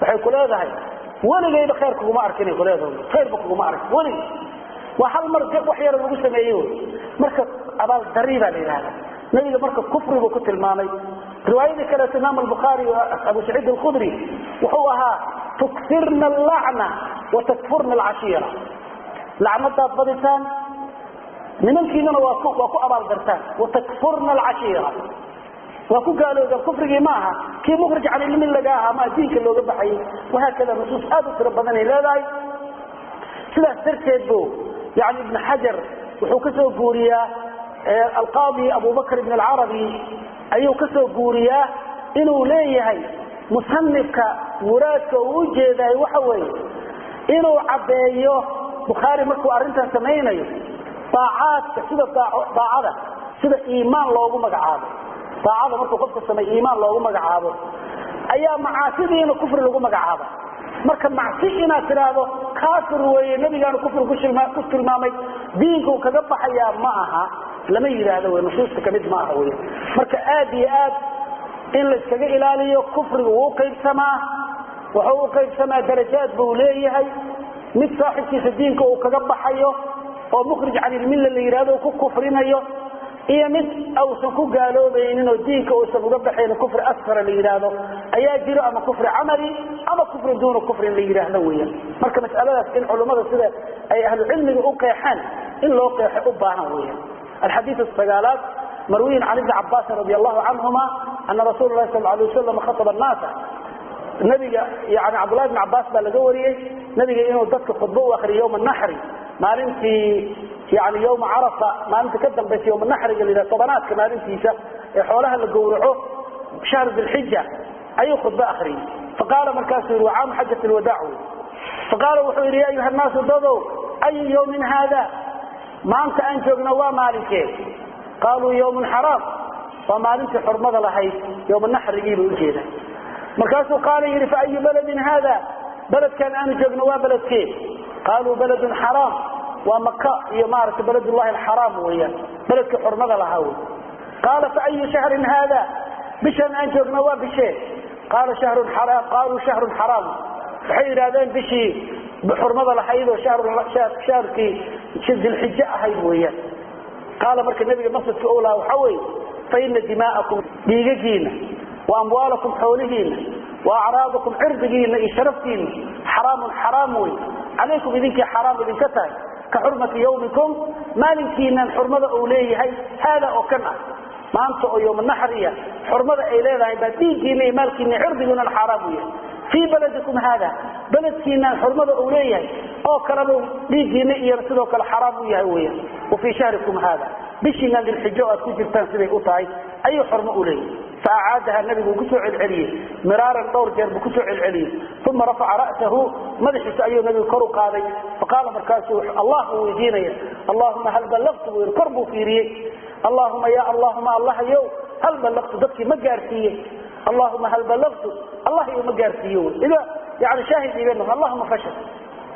waxay ku leedahay weligayba khayr kuguma arkin, ku leedahay khayrba kuguma arkin welig, waa hal mar wax yaro lagu sameeyey wy. Marka abaaldari baa la yidhahdaa, nabiga marka kufri buu ku tilmaamay. Riwaayadii kaleeto imaam albukhaari abu saciid alkhudri wuxuu ahaa tukfirna allacna wa takfurna alcashiira, lacnadaad badisaan, nimankiinana waa ku abaaldartaan, watakfurna alcashiira, waa ku gaaloobaan. Kufrigii maaha kii mukhrij can ilmillaga ahaa, maa diinka looga baxayay. Wahaakada nusuus aad u tiro badanay leedahay. Sidaas darteed bu yani ibn xajar wuxuu ka soo guuriyaa alqaadi abubakr ibn alcarabi ayuu ka soo guuriyaa inuu leeyahay musanifka muraadka uu u jeedahay waxa weeye inuu caddeeyo bukhaari markuu arrintan samaynayo daacaadka, sida daacada sida iimaan loogu magacaabo Taacada markuu qofka sameeyo iimaan loogu magacaabo ayaa macaasidiina kufri lagu magacaaba. Marka macsi inaad tiraahdo kaafir weeye, nabigaanu kufri ku tilmaamay, diinku kaga baxayaa ma aha, lama yidhaahdo wey, nusuusta kamid ma aha wey. Marka aad iyo aad in la iskaga ilaaliyo kufrigu wuu qaybsamaa, wuxuu u qaybsamaa darajaad buu leeyahay. Mid saaxibkiisa diinka uu kaga baxayo oo mukhrij can ilmilla la yidhahdo ku kufrinayo, iyo mid uusan ku gaaloobaynin oo diinka uusan uga baxaynin, kufri asfara la yidhaahdo ayaa jiro, ama kufri camali ama kufri duuna kufrin la yidhaahdo weeyaan. Marka mas'aladaas in culummada sida ay ahlu cilmiga u qeexaan in loo qeexo u baahan weeyaan. Alxadiid asagaalaad marwiyin can ibni cabaasin radi allahu canhuma ana rasuula lahi sal alay wasalam khataba annaasa. Nabiga yani Cabdullahi bn Cabbaas baa laga wariyey nabiga inuu dadka khudbo u akhriyay yowma naxri, maalintii yani yowma carafa, maalinta ka dambaysa yowma naxriga la yidhaha, tobanaadka maalintiisa ee xoolaha la gowraco, shahr dilxija, ayuu khudbo akhriyey. Faqaala, markaasuu yidhi, waa caamu xajat alwadaac wey. Faqaala, wuxuu yidhi, ya ayuha annaasu, dadow, ayu yowmin haada, maanta aan joogno waa maalinkee? Qaaluu yowmun xaraam, waa maalintii xurmada lahayd, yowma naxrigii buu ujeeda. Markaasuu qaala yidhi, fa ayu baladin haada, beledkan aanu joogno waa beledkee? Qaaluu baladun xaraam, waa maka iyo maaragtay beledullahi alxaraam weeyaan, beledkii xurmada lahaa wey. Qaala fa ayu shahrin haada, bishan aan joogno waa bishee? Qaala shahrun xaraam, qaaluu shahrun xaraam, waxay yidhahdeen bishii xurmada lahayd oo shahrkii dilxijo ahayd weeyaan. Qaala, marka nabiga maqsadka ou lahaa waxaa weeye, fa ina dimaa'akum, dhiigagiina, wa amwaalakum, xoolihiina, wa acraadakum, cirdigiina iyo sharaftiina, xaraamun, xaraam wey, calaykum, idinkii xaraam idinka tahay, ka xurmati yawmikum, maalinkiinan xurmada uu leeyahay, haada oo kan ah maanta oo yowma naxriya xurmada ay leedahay baa dhiiggiina iyo maalkiina cirdigiinan xaaraam u yahay. Fii baladikum haada, beledkiinaan xurmada uu leeyahay oo kaleba dhiiggiina iyo sidoo kale xaraam u yahay weeyaan. Wa fii shahrikum haada, bishiinaan dilxijo aad ku jirtaan siday u tahay ayuu xurmo u leeyahay. Faacaadaha, nabigu ku soo celceliyey, miraaran, dhowr jeer buu ku soo celceliyey. Uma rafaca ra'sahu, madaxiisa ayuu nabigu kor u qaaday. Faqaala, markaasuu allah uu weydiinaya, allahuma hal ballaqtu, buu yidhi, kor buu fiiriyey, allahuma ya allahuma, allahayow, hal ballaqtu, dadkii ma gaarsiiyey? Allahuma hal ballaqtu, allah yow ma gaarsiiye wy, iga yani shaahid iga noq, allahuma fashal.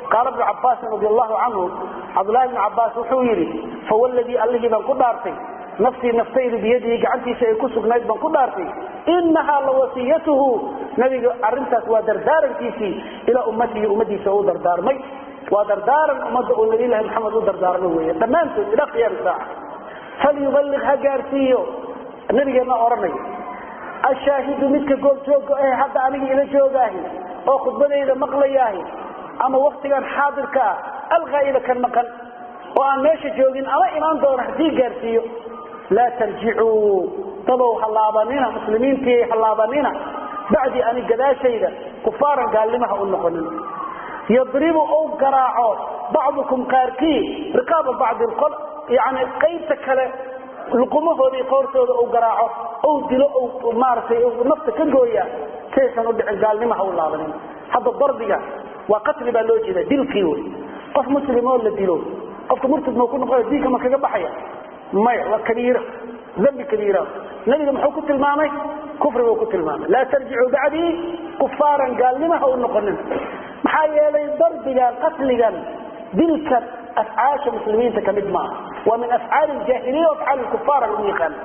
Qaala ibnu cabaasin radi allahu canhu, Cabdullahi bnu Cabbaas wuxuu yidhi, fawalladii, allihii baan ku dhaartay, nafsii, naftaydu, biyadihi, gacantiisa ay ku sugnayd baan ku dhaartay, inahaa lawasiyatuhu, nabiga arintaas waa dardaarankiisii, ilaa ummatihi, ummadiisa u dardaarmay, waa dardaaran ummadda uu nabiylahi Maxamed u dardaarmay weeye dhammaantood ilaa qiyaami saaca. Falyuballiq, ha gaarsiiyo, nabigeenna odhanayo, ashaahidu, midka goobjooga eh hadda aniga ila joogaahi oo khudbadayda maqlayaahi ama waktigan xaadirka ah, alghaa'iba, kan maqan oo aan meesha joogin ama imaan doona haddii gaarsiiyo. Laa tarjicuu, dadow ha laabanina, muslimiintii ha laabanina, bacdii, ani gadaashayda, kufaaran, gaalnimaha u noqonin. Yadribu, ou garaaco, bacdukum, qaarkii, riqaaba bacdin, qol yani qaybta kale luqumahooda iyo qoortooda ou garaaco, ou dilo, ou maaragtay nafta ka gooya, saysan u dhicin, gaalnimaha u laabanin. Hadda darbiga waa qatli baa loo jeeda, dilkii wey. Qof muslim oo la dilo, qofka murtad mau ku noqonaya? Diinka ma kaga baxaya? Maya, waa kabiira, dambi kabiira. Nabiga muxuu ku tilmaamay? Kufri buu ku tilmaamay. Laa tarjicuu bacdii kufaaran, gaalnimaha u noqonin. Maxaa yeelay darbigan, qatligan, dilka afcaasha muslimiinta kamid maaha, waa min afcaali aljaahiliya, afcaali lkufaara lagu yaqaano.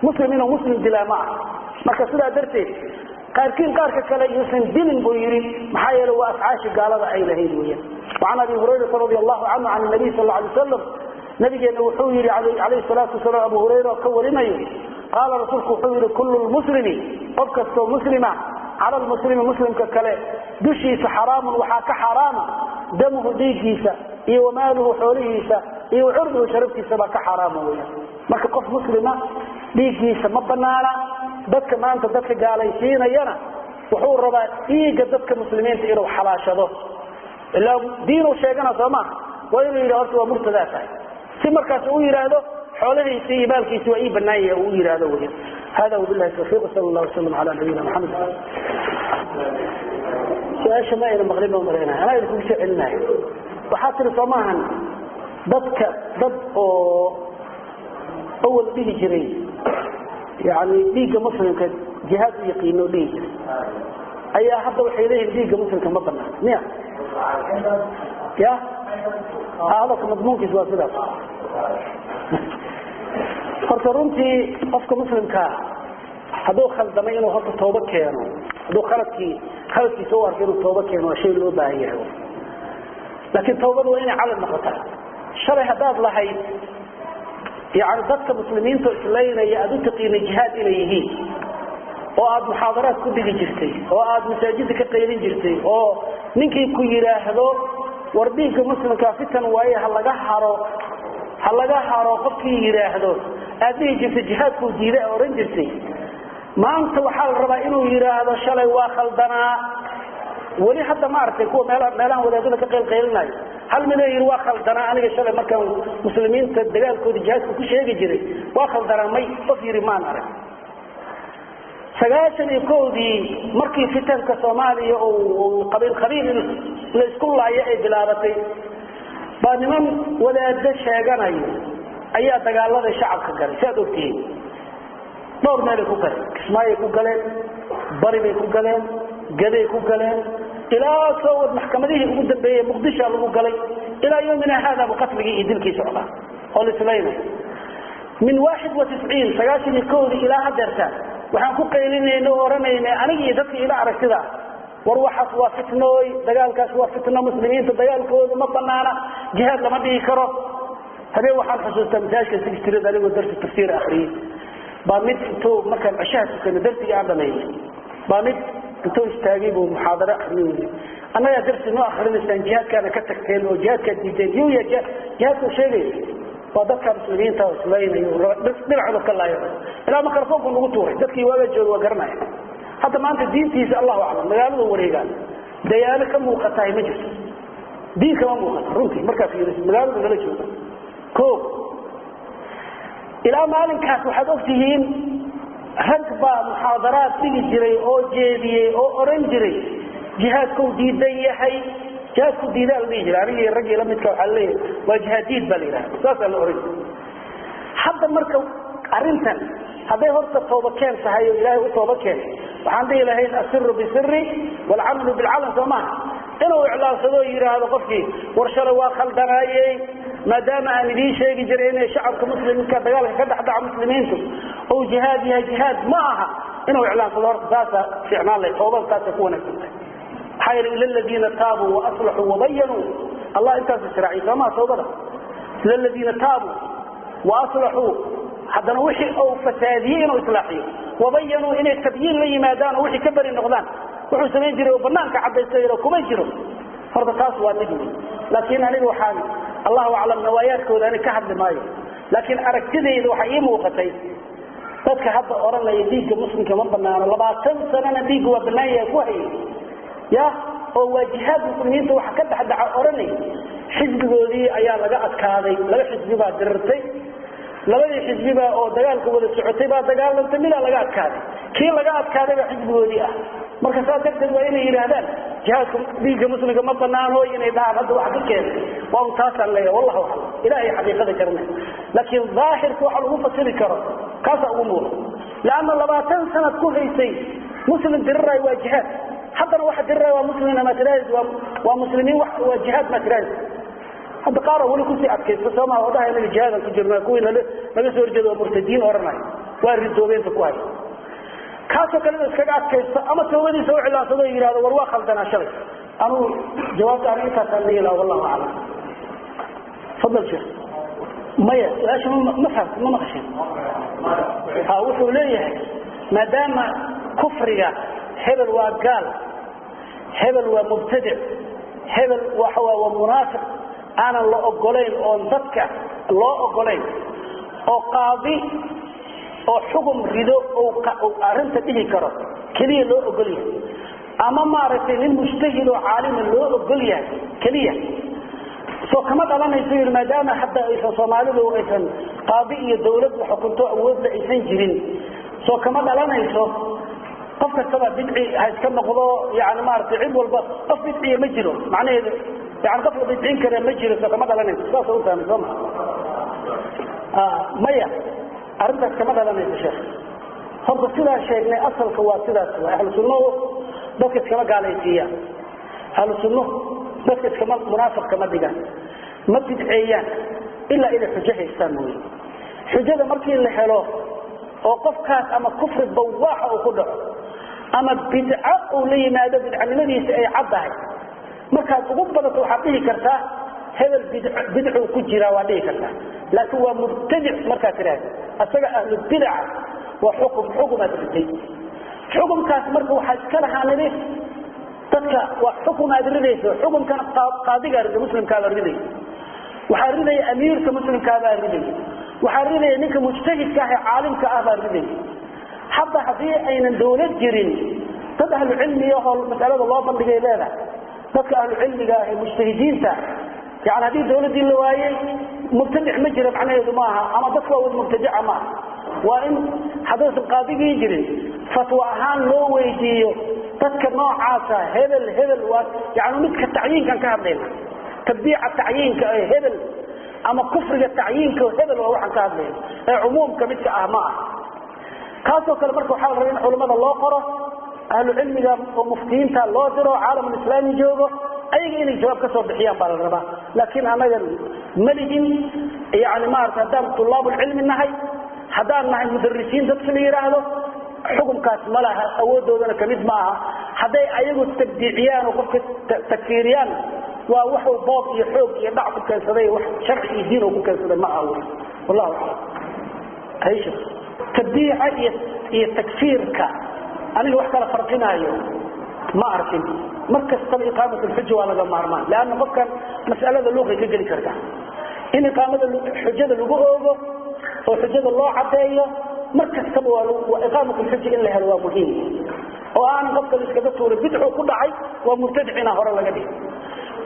Muslim inuu muslim dilaa ma aha. Marka sidaa darteed qaarkiin qaarka kale yuusan dilin buu yidhi, maxaa yeelay waa afcaashi gaalada ay lahayd weeyaan. وعن أبي هريرة رضي الله عنه عن النبي صلى الله عليه وسلم, nabigeena wuxuu yidhi calayhi salaatu wasalaam, Abu Hurayra ka warinayo, qaala, rasuulku wuxuu yidhi, kullu lmuslimi, qof kastoo muslima, cala lmuslimi, muslimka kale dushiisa, xaraamun, waxaa ka xaaraama, damuhu, dhiiggiisa, iyo wamaaluhu, xoolihiisa, iyo wacirduhu, sharaftiisa baa ka xaaraama weeyaan. Marka qof muslima dhiiggiisa ma banaana. Dadka maanta dadka gaalaysiinayana wuxuu rabaa dhiigga dadka muslimiinta inuu xalaashado, ilaa diinuu sheegana soo maaha. Waa inuu yidhah horta waa murtadaa tahay, si markaas uu yidhaahdo xoolahiisi iyo maalkiisi waa ii banaan yahay uu yidhaahdo weya. Hada wabillahi tawfiiq, sala allah wasalam ala nabiyina Maxamed. Su-aasha ma ayna maqlin baan malaynaya, anaa idinkugu soo celinayo. Waxaa tiri soo maahan dadka dad oo awal dhihi jiray Yani dhiigga muslimka jihaad u yaqiino dhihi jiray ayaa hadda waxay leeyihiin dhiigga muslimka ma banaana miya? Ya, hadalka madmuunkiis waa sidaas. Horta runtii qofka muslimkaa hadduu khaldamay inuu horta tooba keeno, hadduu khaladkii khaladkiisa u arko inuu tooba keeno waa shay loo baahan yahay, laakiin tawbadu waa inay calad noqotaa. Shalay haddaad lahayd yani dadka muslimiinta islaynaya aad u taqiinay jihaad inay yihiin, oo aad muxaadaraad ku dhigi jirtay, oo aad masaajidda ka qaylin jirtay, oo ninkii ku yidhaahdo war dhiigga muslimkaa fitan waaye ha laga haro, ha laga haro, qofkii yidhaahdo aad dhihi jirtay jihaadkuu diiday odhan jirtay, maanta waxaa la rabaa inuu yidhaahdo shalay waa khaldanaa. Weli hadda ma aragtay kuwa meelahan wadaadada ka qaylqaylinayo hal midoo yidhi waa khaldanaa aniga shalay markaan muslimiinta dagaalkooda jihaadka ku sheegi jiray waa khaldanaa? May, qof yidhi maan arag. 91-dii markii fitanka Soomaaliya uu qabiil qabiil la isku laayo ay bilaabatay, baa niman wadaado sheeganayo ayaa dagaalada shacabka galay. Si aad ogtihiin, dhowr meelay ku galeen: Kismaayay ku galeen, Bari bay ku galeen, Gaday ku galeen, ilaa soo wad maxkamadihii ugu dambeeyey Muqdishoa lagu galay. Ilaa yawmina haada bu qatligii iyo dilkii socdaa oo la islaynay. Min 91, 91-dii ilaa hadeerta waxaan ku qaylinayna oo odhanaynay aniga iyo dadka ila aragtida, war waxaas waa fitnooy, dagaalkaas waa fitno, muslimiinta dagaalkooda ma banaana, jihaad lama dhihi karo. Habeen waxaan xusuustaa masaajka Sixtirada anigoo darsi tafsiir akhriyey baa mid intuu markaan ceshaha tukanay darsigii aan dhamaynay baa mid intuu istaagay buu muxaadaro akhriyey: annagaa darsi noo akrinaysaan, jihaadkaana ka tagteen oo jihaadkaad diideen. Yuu ya jihaadkuu sheegaya? Waa dadka muslimiinta oo islaynayo dhinacooda ka laayo. Ilaa mikrofoonku nagu tuuray. Dadkii waagaa jooga waa garanaya. Hadda maanta diintiisa allahu aclam, magaalada wareegaan dayaano ka muuqatahay ma jirto, diin kama muuqato runtii markaa fiiriso magaalada nala jooga. O ilaa maalinkaas waxaad ogtihiin rag baa muxaadaraad dhigi jiray oo jeediyey oo oran jiray jihaadkuu diidan yahay, jihaadku diidaa la dhihi jiray. Anigii raggii la midka waxaa leeyahay waa jihaadiid baa la yidhahda, saasaa la oran jiray. Hadda marka arrintan hadday horta tooba keen tahay oo ilaahay u tooba keen, waxaan dhihi lahayn asiru bisiri waalcamalu bilcalan, soo maaha? Inuu iclaansado oo yidhaahdo qofkii war shalay waa khaldanaayey, maadaama aan idiin sheegi jiray inay shacabka muslimka dagaalka ka dhexdhaca muslimiintu ou jihaad yahay, jihaad ma aha, inuu iclaansado horta saasa fiicnaan leh, toobada taasay ku wanaagsan tahay. Maxaa yeele ila aladiina taabuu waaslaxuu wabayanuu, Allah intaas israaciy, soo maha? Toobada ila aladiina taabuu waaslaxuu, haddana wixii uu fasaadiyey inuu islaaxiyo, wabayanuu inay tabyiin la yimaadaan oo wixii ka beri noqdaan, wuxuu samayn jiray oo banaanka cadaysta kuma jiro. Horta taas waa mid wey. Laakiin aniga waxaan allahu aclam nawaayaadkooda anig ka hadli maayo, laakiin aragtidayda waxaa ii muuqatay dadka hadda odhanaya dhiigga muslimka ma banaano, 20 sanana dhiigga waa banaan yahay ku hayay ya oo waa jihaad muslimiinta waxa ka dhexdhaca odhanay, xisbigoodii ayaa laga adkaaday. Laba xisbi baa dirirtay, labadii xisbibaa oo dagaalka wada socotay baa dagaalantay, midaa laga adkaaday, kii laga adkaaday baa xisbigoodii ah. Marka saas darteed waa inay yidhaahdaan jihaadku dhiigga muslimka ma banaano inay dhahaan hadda waxa ka keenay waa un taasaan leeyahay, wallahu aclam, ilaahay xaqiiqada garanay. Laakiin daahirka waxa lagu fasiri karo kaasaa ugu muuqda, leanna 20 sanad ku haysay muslim diriraayo waa jihaad, haddana waxa diriraayo waa muslimna ma tiraahid waa muslimiin waa jihaad ma tiraahid. Hadda qaar weli kusii adkaysta sooma oo dhahay inaga jihaadan ku jirnaa, kuwii naga soo horjeeda waa murtadiin odhanaya, waa ridoobeynta ku hay, kaasoo kale inuu iskaga adkaysto ama toobadiisa u cilaansado oo yidhahdo war waa khaldanaa shalay. Anugu jawaabta aniga intaasaan dhihi lahaa, wallahu aclam. Fadal sheekh. Maya, su-aasha ma fahamta, ma maqasheen? Ha, wuxuu leeyahay maadaama kufriga hebel waa gaal, hebel waa mubtadic, hebel waxa waa munaafiq aanan la ogolayn oon dadka loo ogolayn oo qaadi oo xugum rido oo arrinta dhihi karo keliya loo ogol yahay, ama maaragtay nin mujtahid oo caalima loo ogol yahay keliya, soo kama dhalanayso yidhi maadaama hadda aysan Soomaalidu aysan qaadi iyo dawlad wax xukunto awoodla aysan jirin, soo kama dhalanayso qof kastaba bidci ha iska noqdo, yani maaragtay cid walba qof bidciya ma jiro, macnaheedu yani qof la bidcin kara ma jiro, soo kama dhalanayso? Saasa u fahmay, soo ma? Maya, arrintaas kama dhalanayso sheekh. Horta sidaa sheegnay asalka waa sidaas, waa ahlu sunnuhu dadka iskama gaalaysiiyaan, ahlu sunnuhu dadka iskama munaafiq kama dhigaan, ma bidceeyaan ilaa inay xujo haystaan mooye. Xujada markii la helo oo qofkaas ama kufri bawaaxa uu ku dhaco ama bidco uu la yimaado, bidcanimadiisa ay caddahay, markaad ugu badato waxaad dhihi kartaa hebel bidcuu ku jiraa, waad dhihi kartaa, laakiin waa mubtadic markaad tidhaahdo asaga ahlu bidaca waa xukum, xukumaad riday. Xukumkaas marka waxaa iska lahaa nidhi dadka waa xukum aad ridayso, xukumkana qaadigaa riday, muslimkaabaa riday, waxaa ridaya amiirka muslimkaabaa riday, waxaa ridaya ninka mujtahidka ah ee caalimka ah baa riday. Hadda haddii aynan dawlad jirin dad ahlu cilmi ahoo masalada loo bandhigay leedahay, dadka ahlu cilmiga ah ee mujtahidiinta, yani haddii dawladdii la waayey mubtadic ma jira macnaheedu maaha, ama dadka waa wad mubtadica maaha. Waa in haddaysan qaadigii jirin fatwa ahaan loo weydiiyo dadka noocaasa, hebel hebel waa yani midka tacyiinkan ka hadlayna, tabdiica tacyiinka ee hebel ama kufriga tacyiinka hebel waa waxaan ka hadlayna, ee cumuumka midka ah ma aha. Kaasoo kale marka waxaa la rabaa in culimmada loo qoro, ahlu cilmiga oo muftiyiinta loo diro caalamulislaami joogo, ayaga inay jawaab ka soo bixiyaan baa la rabaa. Laakiin annaga malihin, yani maarata haddaan tulaabulcilmi nahay, haddaan nahay mudarisiin dadka la yidhaahdo, xukumkaas ma laha, awooddoodana kamid ma aha. Hadday ayagu tabdiiciyaan oo qofka takfiiriyaan, waa waxuu boob iyo xoog iyo dhac ku keensaday, wax sharci iyo diin uu ku keensaday ma aha wey. Wallahu aclam. Haysha tabdiica iyo takfiirka aniga wax kala farqinaayo ma arkin. Mar kastaba iqaamat alxuja waa laga maarmaan, leanna qofkan mas'alada luuqay ka geli kartaa. In iqaamada xujada lagu oogo oo xujada loo caddeeyo mar kastaba waa iqaamat alxuja in la helo waa muhiim, oo aanan qofka la iskaga tuurin bidcuu ku dhacay waa mubtadic inaan hore laga dhigin,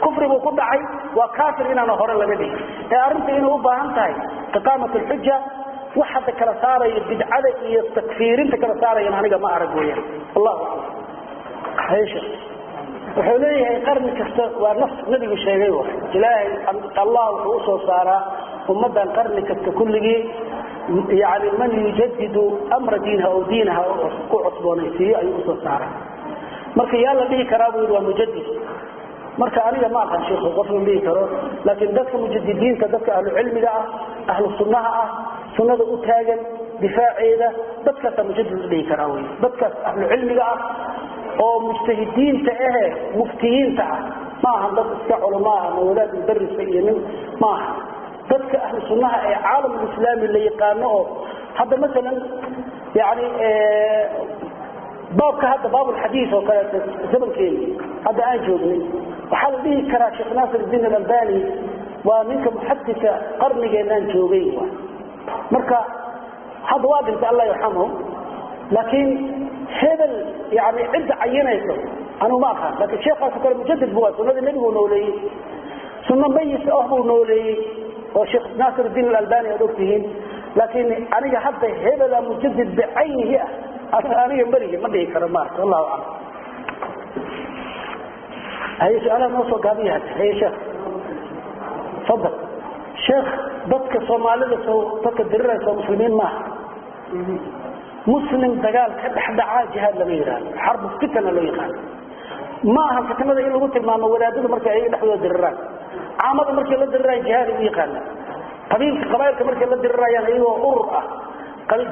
kufri buu ku dhacay waa kaafir inaana hore laga dhigin, ee arrinta inay u baahan tahay iqaamat alxuja. Wax hadda kala saarayo bidcada iyo takfiirinta kala saarayan aniga ma arag weeyaan. Wallahu aclam. Haysha wuxuu leeyahay qarni kasta waa naf nabigu sheegay, waay ilaahay allah wuxuu usoo saaraa ummaddan qarni kasta kulligii, yani man yujadidu amra diinaha oo diinaha u cusboonaysiiyo ayuu usoo saaraa. Marka yaa la dhihi karaa buu yidhi waa mujadid? Marka aniga ma aqaan sheikhu qof la dhihi karo, laakiin dadka mujadidiinta, dadka ahlu cilmiga ah, ahlu sunnaha ah, sunnada u taagan difaaceeda, dadkaasaa mujadid la dhihi karaa wey. Dadkaas ahlu cilmiga ah oo mujtahidiinta ahe muftiyiinta ah, ma ahan dad iska culamo ah ama wadaad mudarisa iyo nin ma aha. Dadka ahlu sunnaha ee caalamulislaami la yaqaano oo hadda masalan yani baabka hadda baabulxadiis oo kaleeto zamankeeni hadda aan joognay, waxaa la dhihi karaa Sheekh Naasir iddiin alalbani waa ninka muxadisa qarnigeenaan joogay. Marka hadda waa dhintay, allah yarxamhu, laakiin hebel yani cidda cayinayso anugu ma aqaan, laakiin sheekhaasoo kale mujadid bu waa, sunnadii nebiguu nooleeyey, sunno mayis ah buu nooleeyey oo Sheekh Naasir iddiin alalbani aad ogtihiin. Laakiin aniga hadda hebela mujadid bicaynihi ah aniga malihi ma dhihi karo maarata. Wallahu aclam. Haye su-aalaha noo soo gaabiya hadda. Haye sheekh, fadal sheekh. Dadka soomaalida soo dadka diriraysa oo muslimiin maaha. Muslim dagaal ka dhex dhacaa jihaad lama yidhaahdo, xarbu fitana loo yaqaano. Ma aha fitnada in lagu tilmaamo wadaadadu markay ayaga dhexdooda diriraan, caamada markay la dirirayaan jihaaday u yaqaanaan, qabiilka qabailka markay la dirirayaan iyagoo urur ah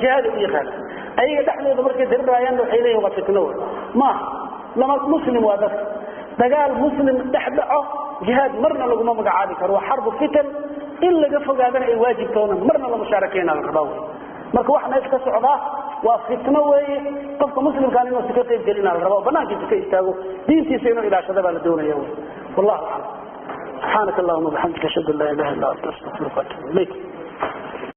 jihaaday u yaqaanaan, ayaga dhexdooda markay diriraayaanna waxay leeyihin waa fitno. Wey maaha, lama muslim waa dadka dagaal muslim dhex dhaco jihaad marna laguma magacaabi karo, waa xarbu fitan, in laga fogaadana ay waajibtoona marna la mushaarakeena la rabaa wey. Marka waxa meesha ka socdaa waa fitno weeye, qofka muslimkaan inuusa ka qayb gelina la rabaa, oo banaankiisa ka istaago, diintiisa inuu ilaashada baa la doonaya wey. Wallahu aclam. Subxaanaka allahuma bixamdika, ashhadu an laa ilaha illa anta, astaqfiruka waatubu ilayk.